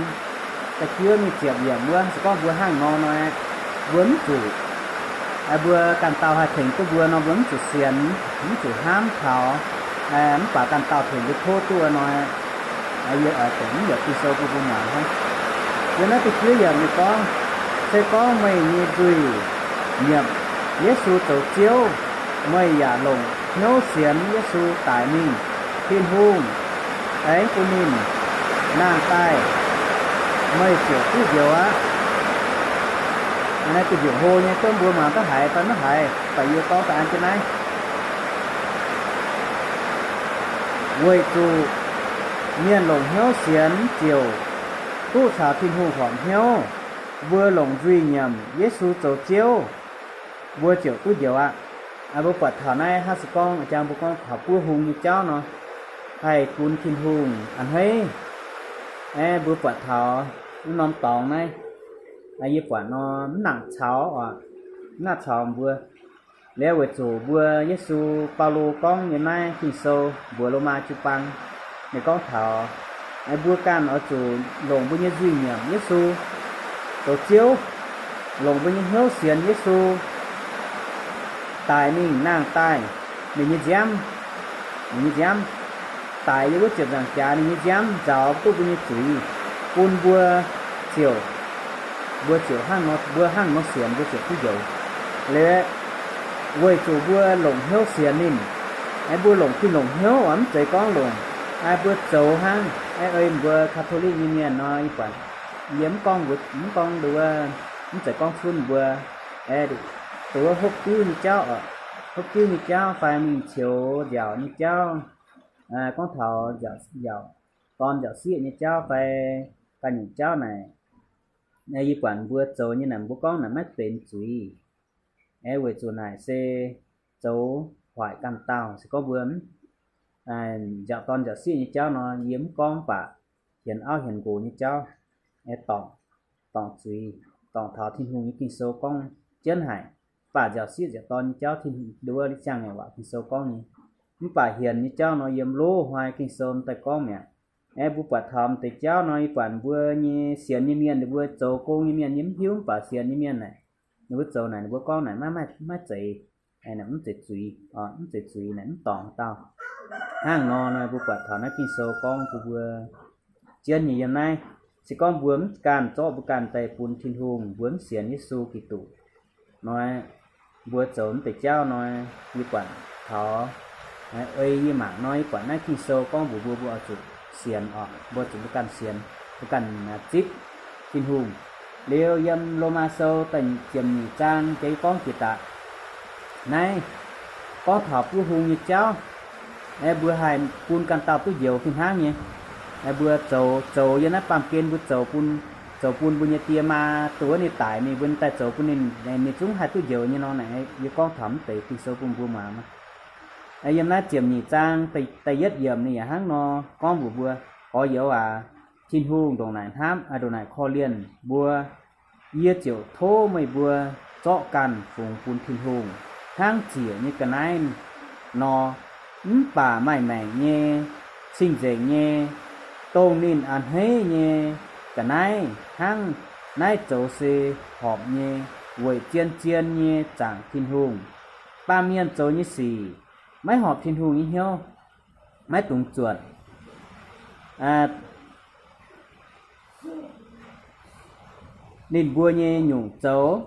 da'juov mingh ziepc yiemc wuov, se gorngv mbuo hnangv nor nor, mbuo mv zuqc, mbuo ganh dauh haih tengx duqv mbuo nor, mbuo mv zuqc sienx, mv zuqc hnamv taux, mv baac ganh dauh tengx mbuo tov duqv nor, yie oix doqc mv yietc Ging-Sou bun mbuo muangx hnangv. Yiem naaiv da'juov yiemc ninh gorngv, se gorngv meih nyei nzuih nyiemc Yesu zoux Ziouv, meih yaac longc hnyouv sienx Yesu daic mingh, Tin-Hungh aengx bun ninh nangh daaih, meih ziouc duqv njoux aqv. Naaiv da'nyeic hlo nyei, gorngv mbuo muangx duqv haiz fai maiv haiz, baac yie gorngv daaih an jienv naaiv. Weic zuqc mienh longc hnyouv sienx ziouc duqv caux Tin-Hungh horpc hnyouv. Mbuo longc nzuih nyiemc Yesu zoux Ziouv, mbuo ziouc duqv njoux aqv. Mbuo buatc taux naaiv hnangv se gorngv jang mbuo gorngv taux buov hung nyei jauv nor, haih gunv Tin-Hungh a'hneiv. Aeqv, mbuo buatc taux mv norm dorngx naaiv, yie buatc nor mv nangc caux oc, mv nangc caux mbuo. Liuz weic zuqc mbuo Yesu, Baulo gorngv nyei naaiv Ging-Sou mbuox Lomaa jiu-baang, ninh gorngv taux mbuo ganh oix zuqc longc mbuo nyei nzuih nyiemc Yesu zoux Ziouv, longc mbuo nyei hnyouv sienx Yesu daic mingh nangh daaih, ninh nyei nziaamv, ninh nyei nziaamv, daic yiem wuov ziepc nzaangc jaax ninh nyei nziaamv nzaaux duqv mbuo nyei zuiz, bun mbuo ziouc, mbuo ziouc hnangv nor, mbuo hnangv nor sienx mbuo ziouc duqv njoux. Liuz weic zuqc mbuo longc hnyouv sienx ninh. Aengx mbuo longc fih longc hnyouv oc, mv zeiz gorngv longc, aengx mbuo zoux hnangv. Aengx ei mbuo Catholic nyei mienh nor, yie buatc, yie mv gorngv, mv gorngv nduov, mv zeiz gorngv cunv mbuo, aengx nduov hopv diuv nyei jauv oc, hopv diuv nyei jauv fai mingh ceux nziaauc nyei jauv, gorngv taux nziaauc, nziaauc dorn nziaauc sieqv nyei jauv fai ganh nyungc jauv naaic, yie buatc mbuo zoux nyei naaic, mbuo gorngv naaic maiv benx zuiz. Aengx weic zuqc naaic se zoux hoic ganh dauh. Se gorngv mbuo nziaauc dorn nziaauc sieqv nyei jauv nor, yie mv gorngv, mv baac hienx auv hienx nqox nyei jauv, aengx dorngc, dorngc zuiz, dorngc taux Tin-Hungh nyei Ging-Sou gorngv jienv haic. Mv baac nziaauc sieqv nziaauc dorn nyei jauv, Tin-Hungh nduov li ziangh nyei waac Ging-Sou gorngv nyei. Mv baac hienx nyei jauv nor, yiem loz hnoi Ging-Sou daaih gorngv mi'aqv. Aengx mbuo buatc taux m'deix jauv nor, yie buatc mbuo nyei sienx nyei mienh, ninh mbuo zoux gong nyei mienh, yie mv hiuv, mv baac sienx nyei mienh naaic, ninh mbuo zoux naaiv, ninh mbuo gorngv naaic maiv, maiv, maiv zeiz, mv zeiz zuiz, mv zeiz zuiz naaic, mv dorngc dauh. Hnangv nor, nor mbuo buatc taux naaiv Ging-Sou gorngv bun mbuo jienv nyei yiem naaiv, se gorngv mbuo mv ganh zorqv mbuo ganh daaih bun Tin-Hungh, mbuo mv sienx Yesu Giduc nor, mbuo zoux mv deix jauv nor, yie buatc taux, ei yie mangc nor, yie buatc naaiv Ging-Sou gorngv mbuox mbuo, mbuo oix zuqc sienx oc, mbuo zuqc mbuo ganh sienx, mbuo ganh zipv Tin-Hungh. Liuz yiem Lomaa Sou da'ziepc nyeic zaang jiex gorngv jiex daaih, naaiv gorngv taux buov hung nyei jauv. Aeqv, mbuo haih bun ganh dauh duqv njoux fih hnangv nyei. Aeqv, mbuo zoux, zoux yiem naaiv baamh gen mbuo zoux bun, zoux bun mbuo nyei die maa duqv ninh daic mingh, mbuo daaih zoux bun ninh, ninh zungv haih duqv njoux nyei nor. Naaiv yie gorngv taux mv deix Ging-Sou bun mbuo muangx. Yiem naaiv ziepc nyeic zaang da'yietv yiemc ninh yaac hnangv nor gorngv mbuox mbuo, Gorx-youz aac, Tin-Hungh ndongc naaic hnamv, ndongc naaic korv-lienh mbuo, yie ziouc tov meih mbuo zorqv ganh fungx bun Tin-Hungh hnangv ziec nyei ga'naaiv nor, mv baac maaih maengc nyei, cing-nzengc nyei, dongh ninh a'hneiv nyei ga'naaiv hnangv naaiv zoux se horpc nyei, weic zien-zien nyei zaangc Tin-Hungh. Baamh mienh zoux nyei sic maiv horpc Tin-Hungh nyei hnyouv, maiv dungx zuotc ninh mbuo nyei nyungc zoux.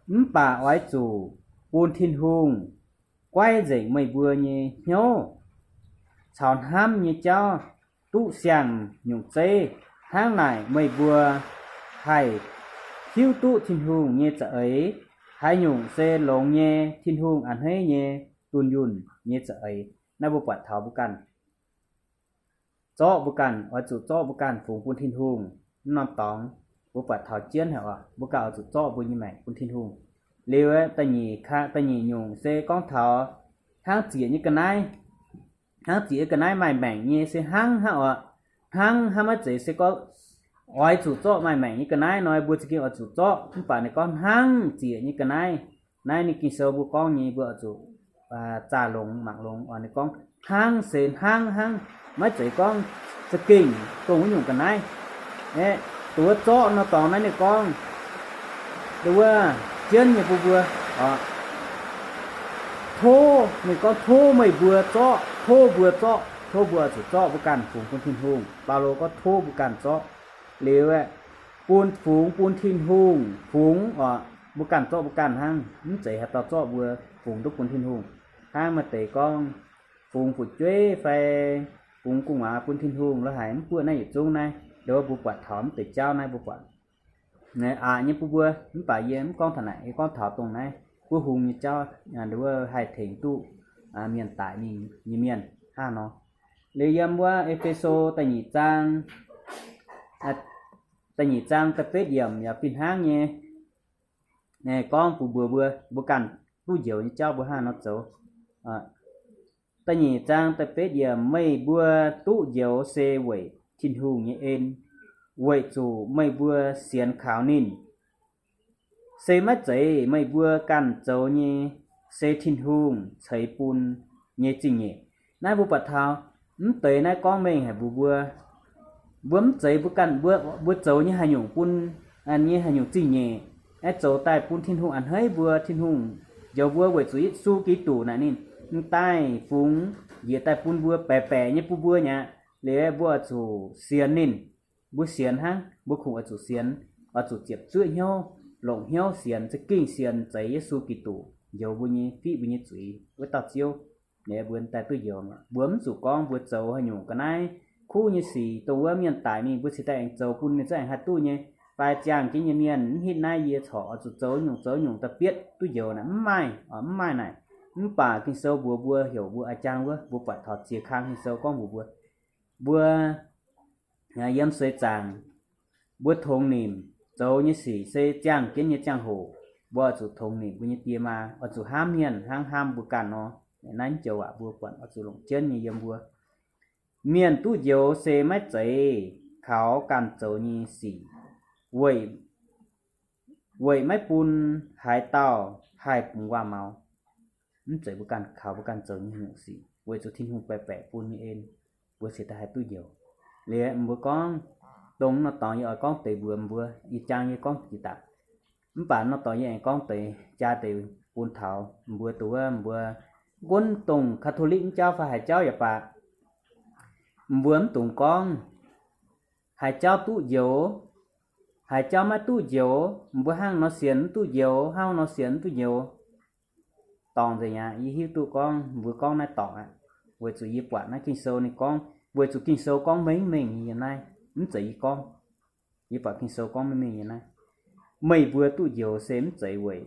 Mv baac oix zuqc bun Tin-Hungh guaiv nzengc meih mbuo nyei hnyouv caux hnamv nyei jauv duqv siang-nyungc zeiv. Hnangv naaic meih mbuo haih hiuv duqv Tin-Hungh nyei za'eix, haaix nyungc se longx nyei, Tin-Hungh a'hneiv nyei, dunh yunh nyei za'eix. Naaiv mbuo buatc taux mbuo ganh zorqv mbuo ganh, oix zuqc zorqv mbuo ganh fungx bun Tin-Hungh. Mv norm dorngx mbuo buatc taux jienv haic oc, mbuo ganh oix zuqc zorqv mbuo nyei maengc bun Tin-Hungh. Liuz, da'nyeic, da'nyeic nyungc se gorngv taux hnangv ziec nyei ga'naaiv. Hnangv ziec nyei ga'naaiv maaih maengc nyei se hnangv hnangv oc. Hnangv hnangv maiv zeiz se gorngv oix zuqc zorqv maaih maengc nyei ga'naaiv nor, mbuo za'gengh oix zuqc zorqv. Mv baac ninh gorngv hnangv ziec nyei ga'naaiv. Naaiv ninh Ging-Sou mbuo gorngv nyei, mbuo oix zuqc zaah longx mangc longx oc. Ninh gorngv hnangv se hnangv hnangv, maiv zeiz gorngv za'gengh dongh wuov nyungc ga'naaiv. Aeqv, duqv zorqv nor dorngx naaiv ninh gorngv, duqv wuov jienv nyei bun mbuo oc. Tov, ninh gorngv tov meih mbuo zorqv, tov mbuo zorqv, tov mbuo oix zuqc zorqv mbuo ganh fungx bun Tin-Hungh. Baulo gorngv tov mbuo ganh zorqv. Liuz aeqv, bun fungx bun Tin-Hungh fungx oc. Mbuo ganh zorqv mbuo ganh hnangv, mv zeiz haaix dauh zorqv mbuo fungx duqv bun Tin-Hungh. Hnangv maaih deix gorngv fungx fu'jueiv fai fungx gu'nguaaz bun Tin-Hungh lo haic, mv buoqv naaiv yietc zungv naaiv, nduov mbuo buatc taux mv deix jauv naaiv mbuo buatc aqc nyei bun mbuo. Mv baac yie mv gorngv taux naaic, yie gorngv taux dongh naaiv buov hung nyei jauv, nduov haih tengx duqv mienh daic mingh nyei mienh hnangv nor. Liuz yiem wuov E^fe^so da'nyeic zaang, da'nyeic zaang da'betv yiemc yaac fih hnangv nyei gorngv bun mbuox mbuo, mbuo ganh duqv njoux nyei jauv mbuo hnangv nor zoux. Da'nyeic zaang da'betv yiemc, meih mbuo duqv njoux se weic Tin-Hungh nyei en, weic zuqc meih mbuo sienx kaux ninh. Se maiv zeiz meih mbuo ganh zoux nyei, se Tin-Hungh ceix bun nyei zingh nyeic. Naaiv mbuo buatc taux mv deix naaiv gorngv mengh haic mbuox mbuo, mbuo mv zeiz mbuo ganh, mbuo, mbuo zoux nyei haaix nyungc bun, nyei haaix nyungc zingh nyeic, aeqv, zoux daaih bun Tin-Hungh a'hneiv mbuo. Tin-Hungh njoux mbuo weic zuqc Yesu Giduc naaic ninh daaih fungx njiec daaih bun mbuo, baeqc baeqc nyei bun mbuo nyei aqv. Liuz mbuo oix zuqc sienx ninh. Mbuo sienx hnangv, mbuo kungx oix zuqc sienx, oix zuqc ziepc zuoqv hnyouv, longc hnyouv sienx, za'gengh sienx zeiz Yesu Giduc. njoux mbuo nyei, fiqv mbuo nyei zuiz wuov dauh Ziouv. Liuz mbuo daaih duqv njoux mi'aqv. Mbuo mv zuqc gorngv mbuo zoux haaix nyungc ga'naaiv kuv nyei sic, dongh wuov mienh daic mingh mbuo cingx daaih aengx zoux bun ninh zungv aengx haih duqv nyei. Fai ziangh jienv nyei mienh mv hitv naaiv yie corc oix zuqc zoux nyungc zoux nyungc daaih bietv duqv njoux naaic, mv maaih, mv maaih naaic. Mv baac Ging-Sou mbuox mbuo heuc mbuo a'jang wuov, mbuo buatc taux ziex kang Ging-Sou gorngv mbuox mbuo, mbuo yiem seix zaangc, mbuo tongx nimc zoux nyei sic se ziangh jienv nyei ziangh hoc, mbuo oix zuqc tongx nimc mbuo nyei die maa, oix zuqc hnamv mienh hnangv hnamv mbuo ganh nor. Naaiv joux waac mbuo buatc oix zuqc longc jienv nyei yiem mbuo. Mienh duqv njoux se maiv zeiz kaux ganh zoux nyei sic, weic, weic maiv bun haaix dauh haih bungx waac-maux. Mv zeiz mbuo ganh kaux mbuo ganh zoux nyei haaix nyungc sic, weic zuqc Tin-Hungh baeqc baeqc bun nyei en, mbuo cingx daaih haih duqv njoux. Liuz mbuo gorngv, dongh nor dorngx yie oix gorngv deix mbuox mbuo, yie jang yie gorngv jiex daaih. Mv baac nor dorngx yie aengx gorngv deix jaa deix bun taux mbuo duqv wuov mbuo gunv dongh Catholic mv jauv fai haaix jauv yaac baac, mbuo mv dungx gorngv haaix jauv duqv njoux, haaix jauv maiv duqv njoux, mbuo hnangv nor sienx mv duqv njoux, hnangv nor sienx mv duqv njoux. Dorngc nzengc aqv. Yie hiuv duqv gorngv mbuo gorngv naaiv dorngc aqv, weic zuqc yie buatc naaiv Ging-Sou ninh gorngv, weic zuqc Ging-Sou gorngv mengh mengh nyei yiem naaiv, mv zeiz yie gorngv. Yie buatc Ging-Sou gorngv mengh mengh nyei naaiv, meih mbuo duqv njoux se mv zeiz weic,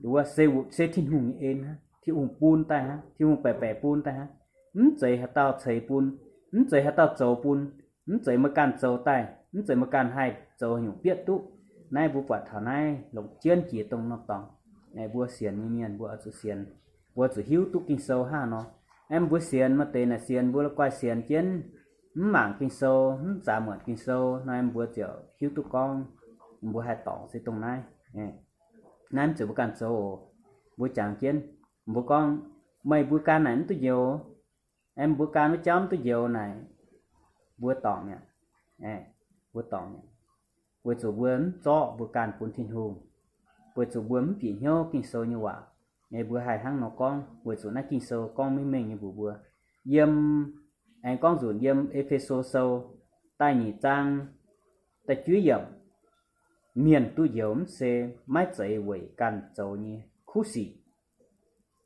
wuov se, se Tin-Hungh nyei en hnangv, Tin-Hungh bun daaih hnangv, Tin-Hungh baeqc baeqc bun daaih hnangv. Mv zeiz haaix dauh ceix bun, mv zeiz haaix dauh zoux bun, mv zeiz meih ganh zoux daaih, mv zeiz meih ganh haih zoux haaix nyungc bietv duqv. Naaiv mbuo buatc taux naaiv longc jienv jiex dongh nor dorngx. Mbuo sienx nyei mienh mbuo oix zuqc sienx, mbuo zuqc hiuv duqv Ging-Sou hnangv nor. Aeqv, mbuo sienx maaih deix naaic sienx mbuo la'guaih sienx jienv, mv mangc Ging-Sou, mv zaax muonc Ging-Sou nor, mbuo ziouc hiuv duqv gorngv mbuo haih dorngc se dongh naaiv. Naaiv mv zeiz mbuo ganh zoux oc. Mbuo jangx jienv, mbuo gorngv, meih mbuo ganh naaic mv duqv njoux, aeqv, mbuo ganh wuov jauv mv duqv njoux naaic, mbuo dorngc mi'aqv. Mbuo dorngc mi'aqv, weic zuqc mbuo mv zorqv mbuo ganh bun Tin-Hungh, weic zuqc mbuo mv bieqc hnyouv Ging-Sou nyei waac. Mbuo haih hnangv nor gorngv weic zuqc naaiv Ging-Sou gorngv mengh mengh nyei mbuox mbuo. Yiem, aengx gorngv nzunc yiem E^fe^so Sou da'nyeic zaang da'juov yiemc, mienh duqv njoux mv se maiv zeiz weic ganh zoux nyei kuv sic.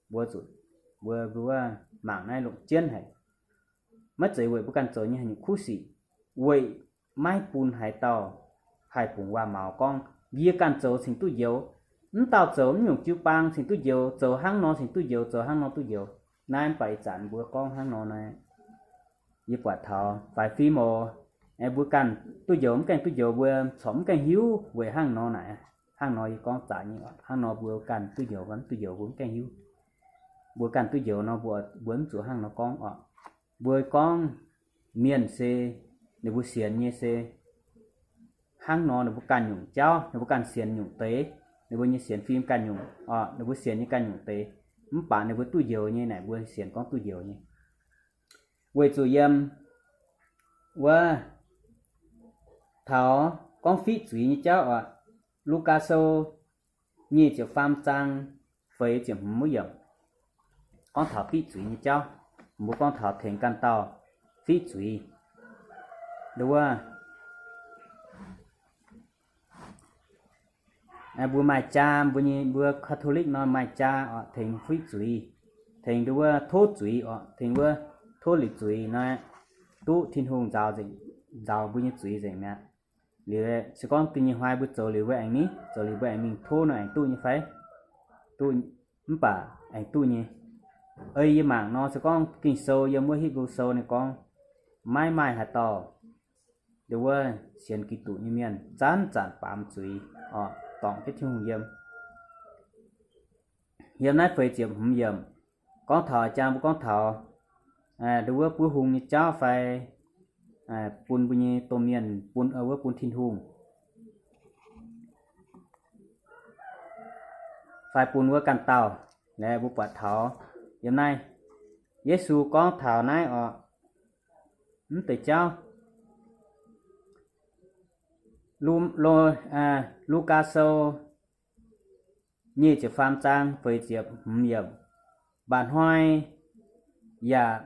Mbuo zuqc, mbuo, mbuo mangc naaiv longc jienv haic. Maiv zeiz weic mbuo ganh zoux nyei haaix nyungc kuv sic, weic maiv bun haaix dauh haih bungx waac-maux gorngv yie ganh zoux cingx duqv njoux, mv dauh zoux mv nyungc jiu-baang cingx duqv njoux, zoux hnangv nor cingx duqv njoux, zoux hnangv nor duqv njoux. Naaiv mv baac ih zanc mbuo gorngv hnangv nor naaiv, yie buatc taux faix fim oc. Mbuo ganh duqv njoux mv gaengh duqv njoux, mbuo corc mv gaengh hiuv weic hnangv nor naaic. Hnangv nor yie gorngv zaqc nyei, hnangv nor mbuo ganh duqv njoux mv duqv njoux mbuo mv gaengh hiuv. Mbuo ganh duqv njoux nor mbuo, mbuo mv zuqc hnangv nor gorngv oc. Mbuo gorngv mienh se ninh mbuo sienx nyei se hnangv nor ninh mbuo ganh nyungc jauv, ninh mbuo ganh sienx nyungc deix, ninh mbuo nyei sienx fim ganh nyungc oc, ninh mbuo sienx nyei ganh nyungc deix. Mv baac ninh mbuo duqv njoux nyei naaic mbuo sienx gorngv duqv njoux nyei. Weic zuqc yiem wuov taux gorngv fiqv zuiz nyei jauv oc. Lugaa Sou nyic ziepc faam zaang feix ziepc hmz wuov yiemc, gorngv taux fiqv zuiz nyei jauv. Mbuo gorngv taux tengx ganh dauh fiqv zuiz. Nduov, mbuo maaih jaa, mbuo nyei, mbuo Catholic nor maaih jaa oc, tengx fiqv zuiz, tengx nduov tov zuiz oc, tengx wuov tov liuz zuiz nor, duqv Tin-Hungh nzaaux nzengc, nzaaux mbuo nyei zuiz nzengc mi'aqv. Liuz se gorngv da'nyeic hnoi mbuo zoux liuz mbuo aengx ni, zoux liuz mbuo aengx mingh tov nor aengx duqv nyei fai? Duqv. Mv baac aengx duqv nyei. Ei yie mangc nor se gorngv Ging-Sou yiem wuov Hipv^lu Sou ninh gorngv, maiv maaih haaix dauh, nduov, sienx Giduc nyei mienh zanc-zanc baamz zuiz oc, dorngc jienv Tin-Hungh yiem. Yiem naaiv feix ziepc hmz yiemc gorngv taux, jang mbuo gorngv taux nduov buov hung nyei jauv fai bun mbuo nyei domh mienh, bun wuov bun Tin-Hungh fai bun wuov ganh dauh. Naaiv mbuo buatc taux yiem naaiv Yesu gorngv taux naaiv oc, mv deix jauv. Lu, Lu, Lugaa Sou nyic ziepc faam zaang feix ziepc hmz yiemc. Mba'hnoi yaac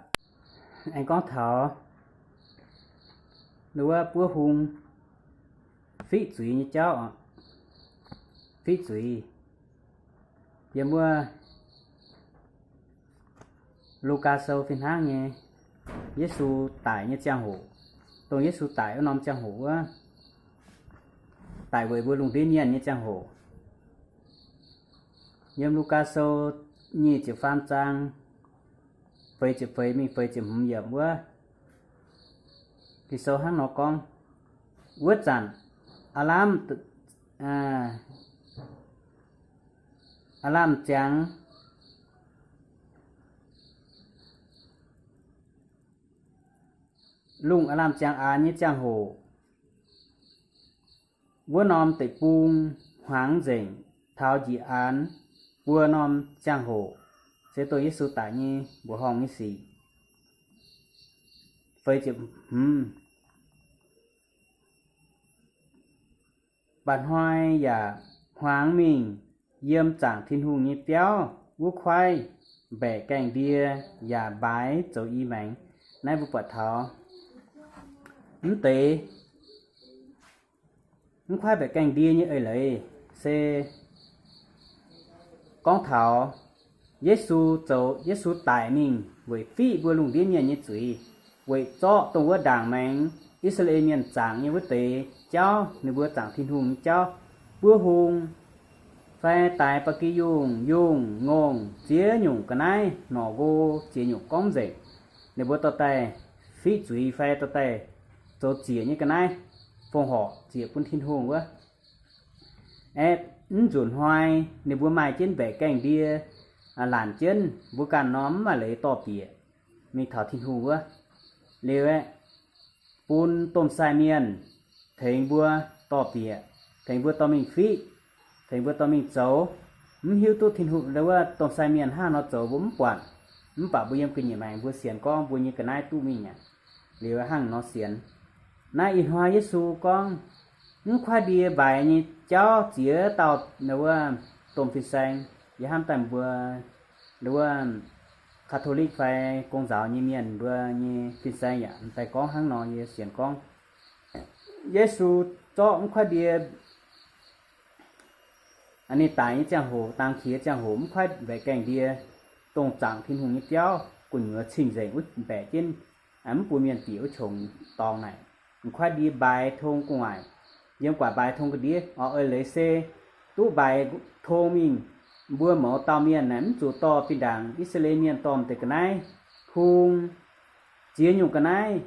aengx gorngv taux wuov buov hung fiqv zuiz nyei jauv oc. Fiqv zuiz. Yiem wuov Lugaa Sou fih hnangv nyei, Yesu daic nyei ziangh hoc, dongh Yesu daic wuov norm ziangh hoc wuov, daic weic mbuo lungh ndiev mienh nyei ziangh hoc. Yiem Lugaa Sou nyic ziepc faam zaang feix ziepc feix mingh feix ziepc hmz yiemc wuov, Ging-Sou hnangv nor gorngv, wuov zanc aav lamh, aav lamh ziangx, lungh aav lamh ziangx aanx nyei ziangh hoc, wuov norm deic-bung hmuangx nzengc taux njiec aanx buo norm ziangh hoc, se dongh Yesu daic nyei mbuoqc horngh nyei sic. Feix ziepc hmz, mba'hnoi yaac hmuangx mingh yiem zaangc Tin-Hungh nyei biauv wuov kuaaiv mbaeqc gaengh ndie yaac mbaaix zoux i maengx. Naaiv mbuo buatc taux mv deix mv kuaaiv mbaeqc gaengh ndie nyei eix leiz se gorngv taux Yesu zoux, Yesu daic mingh weic fiqv mbuo lungh ndiev mienh nyei zuiz, weic zorqv dongh wuov ndaangc maengx I^saa^laa^en Mienh zaangc nyei wuov deix jauv, ninh mbuo zaangc Tin-Hungh nyei jauv, buov hung fai daix ba'gi yungh, yungh, ngongh, ziex nyungc ga'naaiv, hnorc nqo, ziex nyungc gorngv nzengc. Ninh mbuo dorh daaih fiqv zuiz fai dorh daaih zoux ziec nyei ga'naaiv, fongc horc ziec bun Tin-Hungh wuov. Aeqv, mv nzunc hnoi ninh mbuo maaih jienv mbaeqc gaengh ndie, laanc jienv mbuo ganh norm mv maaih leiz dorh bieqc mingh taux Tin-Hungh wuov. Liuz aeqv, bun domh sai mienh tengx mbuo dorh bieqc, tengx mbuo dorh mingh fiqv, tengx mbuo dorh mingh zoux. Mv hiuv duqv Tin-Hungh, wuov domh sai mienh hnangv nor zoux mbuo mv buatc, mv baac mbuo yiem ga'nyiec maengx mbuo sienx gorngv mbuo nyei ga'naaiv duqv mingh aqv. Liuz hnangv nor sienx. Naaiv ih hnoi Yesu gorngv, mv kuaaiv ndie mbaaix nyei jauv ziex dauh wuov domh fin-saeng, yie hnamv daaih mbuo wuov Catholic fai gong nzaaux nyei mienh mbuo nyei fin-saeng yaac m'daaih gorngv hnangv nor, yie sienx gorngv Yesu zorqv mv kuaaiv ndie ninh daic nyei ziangh hoc, dangx qiex ziangh hoc mv kuaaiv mbaeqc gaengh ndie, dongh zaangc Tin-Hungh nyei biauv gu'nyuoz cing-nzengc wuov mbaeqc jienv, mv bun mienh bieqc wuov qongx dorngx naaic. Mv kuaaiv ndie mbaaix tong gu'nguaaic, yiem guaax mbaaix tong ga'ndiev oc. Eix leiz se duqv mbaaix tong mingh, mbuo mouz dauh mienh naaic mv zuqc dorh fih ndaangc I^saa^laa^en Mienh dorh m'deix ga'naaiv, hung, ziex nyungc ga'naaiv,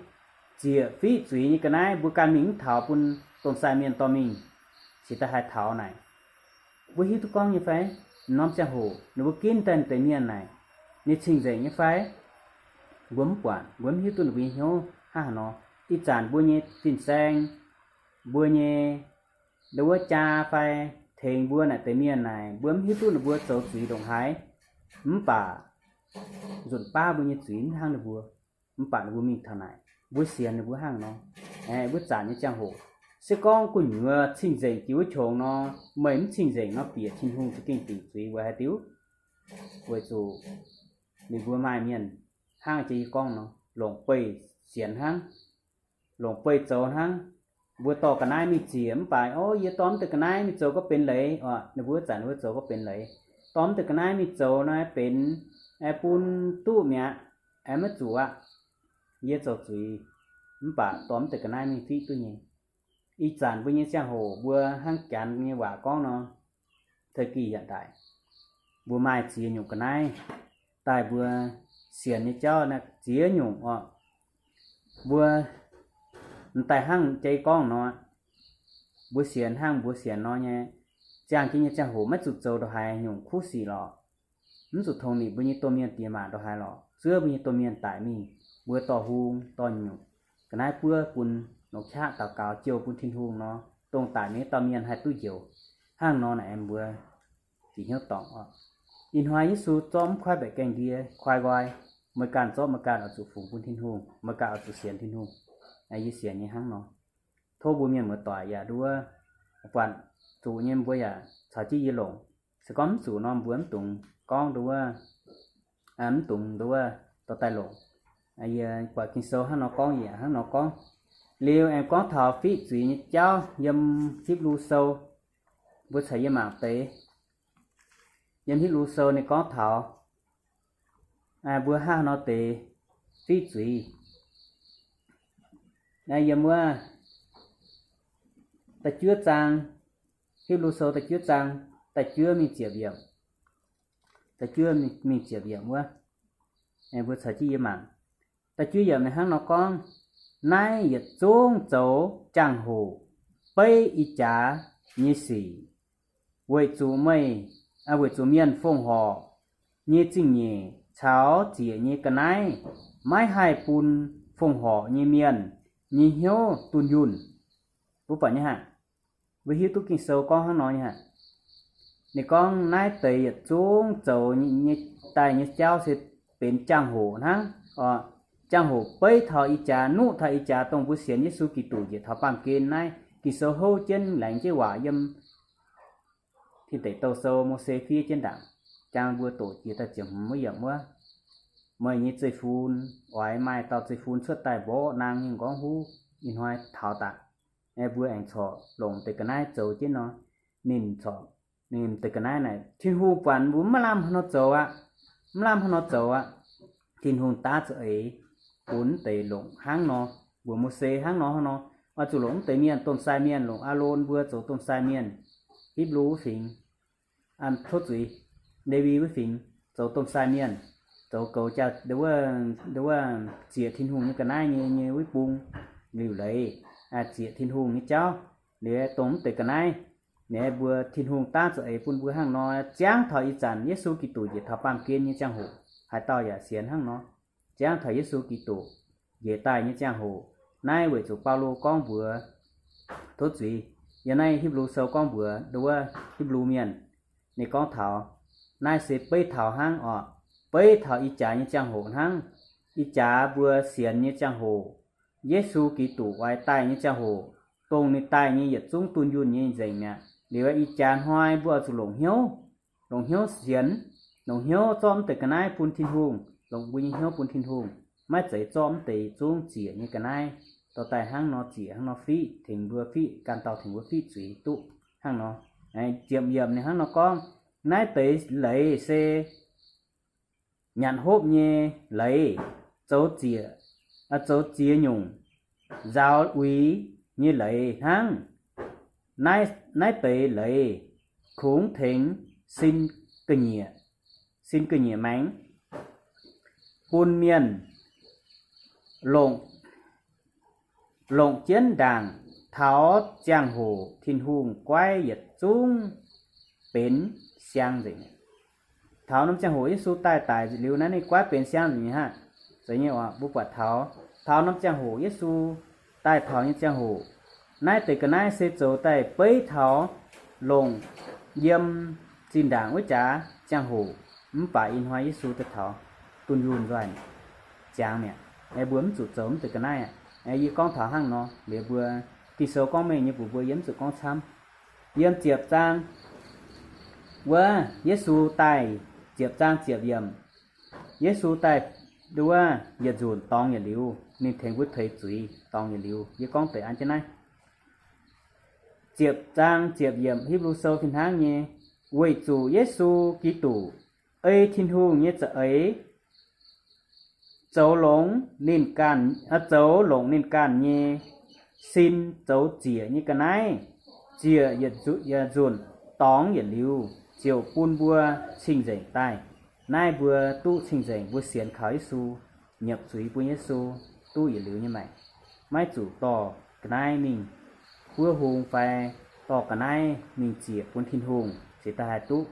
ziec fiqv zuiz nyei ga'naaiv, mbuo ganh mingh mv taux, bun domh sai mienh dorh mingh, cingx daaih haih taux naaic. Mbuo hiuv duqv gorngv nyei fai? M'norm ziangh hoc ninh mbuo ginv daaih m'deix mienh naaic, ninh cing-nzengc nyei fai? Mbuo mv buatc, mbuo mv hiuv duqv ninh mbuo nyei hnyouv hnangv haaix nor. Ih zanc mbuo nyei fin-saeng, mbuo nyei ndo wuov jaa fai tengx mbuo naaic deix mienh naaic, mbuo mv hiuv duqv ninh mbuo zoux zuiz ndongc haaix, mv baac nzunc baav mbuo nyei zuiz mv hnangv ninh mbuo, mv baac ninh mbuo mingh taux naaic, mbuo sienx ninh mbuo hnangv nor. Aeqv, wuov zanc nyei ziangh hoc, se gorngv gu'nyuoz cing-nzengc jiex wuov qongx nor, meih mv cing-nzengc nor, bieqc Tin-Hungh za'gengh dingc zuiz weic haaix diuc? Weic zuqc ninh mbuo maaih mienh hnangv jiex yie gorngv nor, longc beih sienx hnangv, longc beih zoux hnangv. Mbuo dorh ga'naaiv mingh ziec mv baac, o, yie dorh mv deix ga'naaiv mingh zoux gorngv benx leiz oc. Ninh mbuo zanc ninh mbuo zoux gorngv benx leiz, dorh mv deix ga'naaiv mingh zoux nor benx, bun duqv mi'aqv, maiv zuqc aqv. Yie zoux zuiz, mv baac dorh mv deix ga'naaiv mingh fiqv duqv nyei. Ih zanc mbuo nyei ziangh hoc mbuo hnangv Janx nyei waac gorngv nor, thời kỳ hiện đại, mbuo maaih ziex nyungc ga'naaiv daaih mbuo sienx nyei jauv naaiv ziex nyungc oc. Mbuo m'daaih hnangv jai gorngv nor, mbuo sienx hnangv mbuo sienx nor nyei, ziangh jienv nyei ziangh hoc maiv zuqc zoux ndongc haaix nyungc kuv sic lorqc. Mv zuqc tongx ninh mbuo nyei domh mienh diex maac ndongc haaix lorqc. Zuov mbuo nyei domh mienh daic mingh, mbuo dorh hung dorh nyungc ga'naaiv buov bun longc qaqv daux gaux jouh bun Tin-Hungh nor, dongh daic mingh wuov dauh mienh haih duqv njoux. Hnangv nor naaic mbuo bieqc hnyouv dorngc oc. Ih hnoi Yesu zorqv mv kuaaiv mbaeqc gaengh ndie koi nqoi, meih ganh zorqv meih ganh oix zuqc fungx bun Tin-Hungh, meih ganh oix zuqc sienx Tin-Hungh. Yie sienx nyei hnangv nor. Tov mbuo mienh muoz-doic yaac nduov, buatc zuqc nyei mbuo yaac caux jienv yie longc. Se gorngv mv zuqc nor mbuo mv dungx gorngv nduov, mv dungx nduov dorh daaih longc. Yie buatc Ging-Sou hnangv nor gorngv yaac hnangv nor gorngv. Liuz aengx gorngv taux fiqv zuiz nyei jauv yiem Hipv^lu Sou, mbuo caux yie mangc deix. Yiem Hipv^lu Sou ninh gorngv taux mbuo hnangv haaix nor deix fiqv zuiz. Naaiv yiem wuov da'juov zaang, Hipv^lu Sou da'juov zaang, da'juov mingh ziepc yiemc, da'juov mingh ziepc yiemc wuov, mbuo caux jienv yie mangc. Da'juov yiemc ninh hnangv nor gorngv, Naaiv yietc zungv zoux jangx-hoc beiv ih jaax nyei sic, weic zuqc meih, weic zuqc mienh fongc horc nyei zingh nyeic caux ziec nyei ga'naaiv maiv haih bun fongc horc nyei mienh nyei hnyouv dunh yunh. Mbuo buatc nyei hnangv, mbuo hiuv duqv Ging-Sou gorngv hnangv nor nyei hnangv. Ninh gorngv naaiv deix yietc zungv zoux nyei daaih nyei jauv se benx jangx-hoc hnangv. Jangx-hoc beiv taux ih jaax, nuqv taux ih jaax dongh mbuo sienx Yesu Giduc njiec taux baamh gen naaiv. Ging-Sou houv jienv laengz jienv waac yiem Tin Deic Douh Sou Mose fiev jienv ndaangc, jang mbuo doqc jiex daaih ziepc hmz wuov yiemc wuov, meih nyei zeiv-fun oix maaih dauh zeiv-fun cuotv daaih mborqv naang nyei m'nqorngv huv, ih hnoi taux daaih, mbuo aengx corc longc deix ga'naaiv zoux jienv nor. Ninh corc, ninh deix ga'naaiv naaic Tin-Hungh buatc mbuo maiv lamh haaix nor zoux aqv, maiv lamh haaix nor zoux aqv. Tin-Hungh daav za'eix bun deix longc hnangv nor, mbuox Mose hnangv nor hnangv nor, oix zuqc longc mv deix mienh, domh sai mienh, longc Aalon mbuo zoux domh sai mienh, Hipv^lu wuov fingx, tov zuiz, Lewi wuov fingx, zoux domh sai mienh, zoux goux jaa, wuov, ziec Tin-Hungh nyei ga'naaiv nyei, nyei wuov bung, liuc leiz, ziec Tin-Hungh nyei jauv. Liuz dongh mv deix ga'naaiv, ninh mbuo Tin-Hungh daav za'eix bun mbuo hnangv nor. Ziangv taux ih zanc Yesu Giduc njiec taux baamh gen nyei ziangh hoc, haaix dauh yaac sienx hnangv nor. Ziangv taux Yesu Giduc njiec daaih nyei ziangh hoc, naaiv weic zuqc Baulo gorngv mbuox, tov zuiz, yiem naaiv Hipv^lu Sou gorngv mbuox wuov Hipv^lu Mienh, ninh gorngv taux, naaiv se beiv taux hnangv oc, beiv taux ih jaax nyei ziangh hoc hnangv. Ih jaax mbuo sienx nyei ziangh hoc, Yesu Giduc oix daaih nyei ziangh hoc, dongh ninh daaih nyei yietc zungv dunh yunh nyei nzengc mi'aqv. Liuz ih jaax hnoi mbuo oix zuqc longc hnyouv, longc hnyouv sienx, longc hnyouv zorqv mv deix ga'naaiv bun Tin-Hungh, longc mbuo nyei hnyouv bun Tin-Hungh, maiv zeiz zorqv mv deix zungv ziec nyei ga'naaiv dorh daaih hnangv nor ziec hnangv nor fiqv, tengx mbuo fiqv, ganh dauh tengx mbuo fiqv zuiz duqv hnangv nor. Ziepc yiemc ninh hnangv nor gorngv, naaiv deix leiz se nyanc hopv nyei leiz, zoux ziec, zoux ziex nyungc nzaaux uix nyei leiz hnangv. Naaiv deix leiz kungx tengx sin ga'nyiec, sin ga'nyiec maengx bun mienh longc, longc jienv ndaangc taux ziangh hoc Tin-Hungh guaiv yietc zungv benx siang nzengc. Taux norm ziangh hoc Yesu daaih daic liuz naaiv, ninh guaiv benx siang nzengc nyei hnangv. Zeiz nyei oc, mbuo buatc taux, taux norm ziangh hoc Yesu daaih taux nyei ziangh hoc, naaiv deix ga'naaiv se zoux daaih beiv taux longc yiem zinh ndaangc wuov jaax ziangh hoc. Mv baac ih hnoi Yesu daaih taux, dunh yunh nzoih ziangx mi'aqv. Mbuo mv zuqc zoux mv deix ga'naaiv aqv. Yie gorngv taux hnangv nor, liuz mbuo Ging-Sou gorngv mengh nyei, mbuox mbuo yie mv zuqc gorngv camv. Yiem ziepc zaang wuov, Yesu daaih, ziepc zaang ziepc yiemc, Yesu daaih wuov yietc nzunc dorngx yietc liuz, ninh tengx mbuo teix zuiz dorngx yietc liuz. Yie gorngv deix an jienv naaiv. Ziepc zaang ziepc yiemc Hipv^lu Sou fih hnangv nyei, weic zuqc Yesu Giduc ei Tin-Hungh nyei za'eix zoux longx ninh ganh, zoux longc ninh ganh nyei sin zoux ziec nyei ga'naaiv, ziec yietc nzunc dorngx yietc liuz, ziouc bun mbuo cing-nzengc daaih. Naaiv mbuo duqv cing-nzengc, mbuo sienx kaux Yesu, nyiemc zuiz bun Yesu, duqv yietc liuz nyei maengc, maiv zuqc dorh ga'naaiv mingh buov hung fai dorh ga'naaiv mingh ziec bun Tin-Hungh, ziouc daaih haih duqv.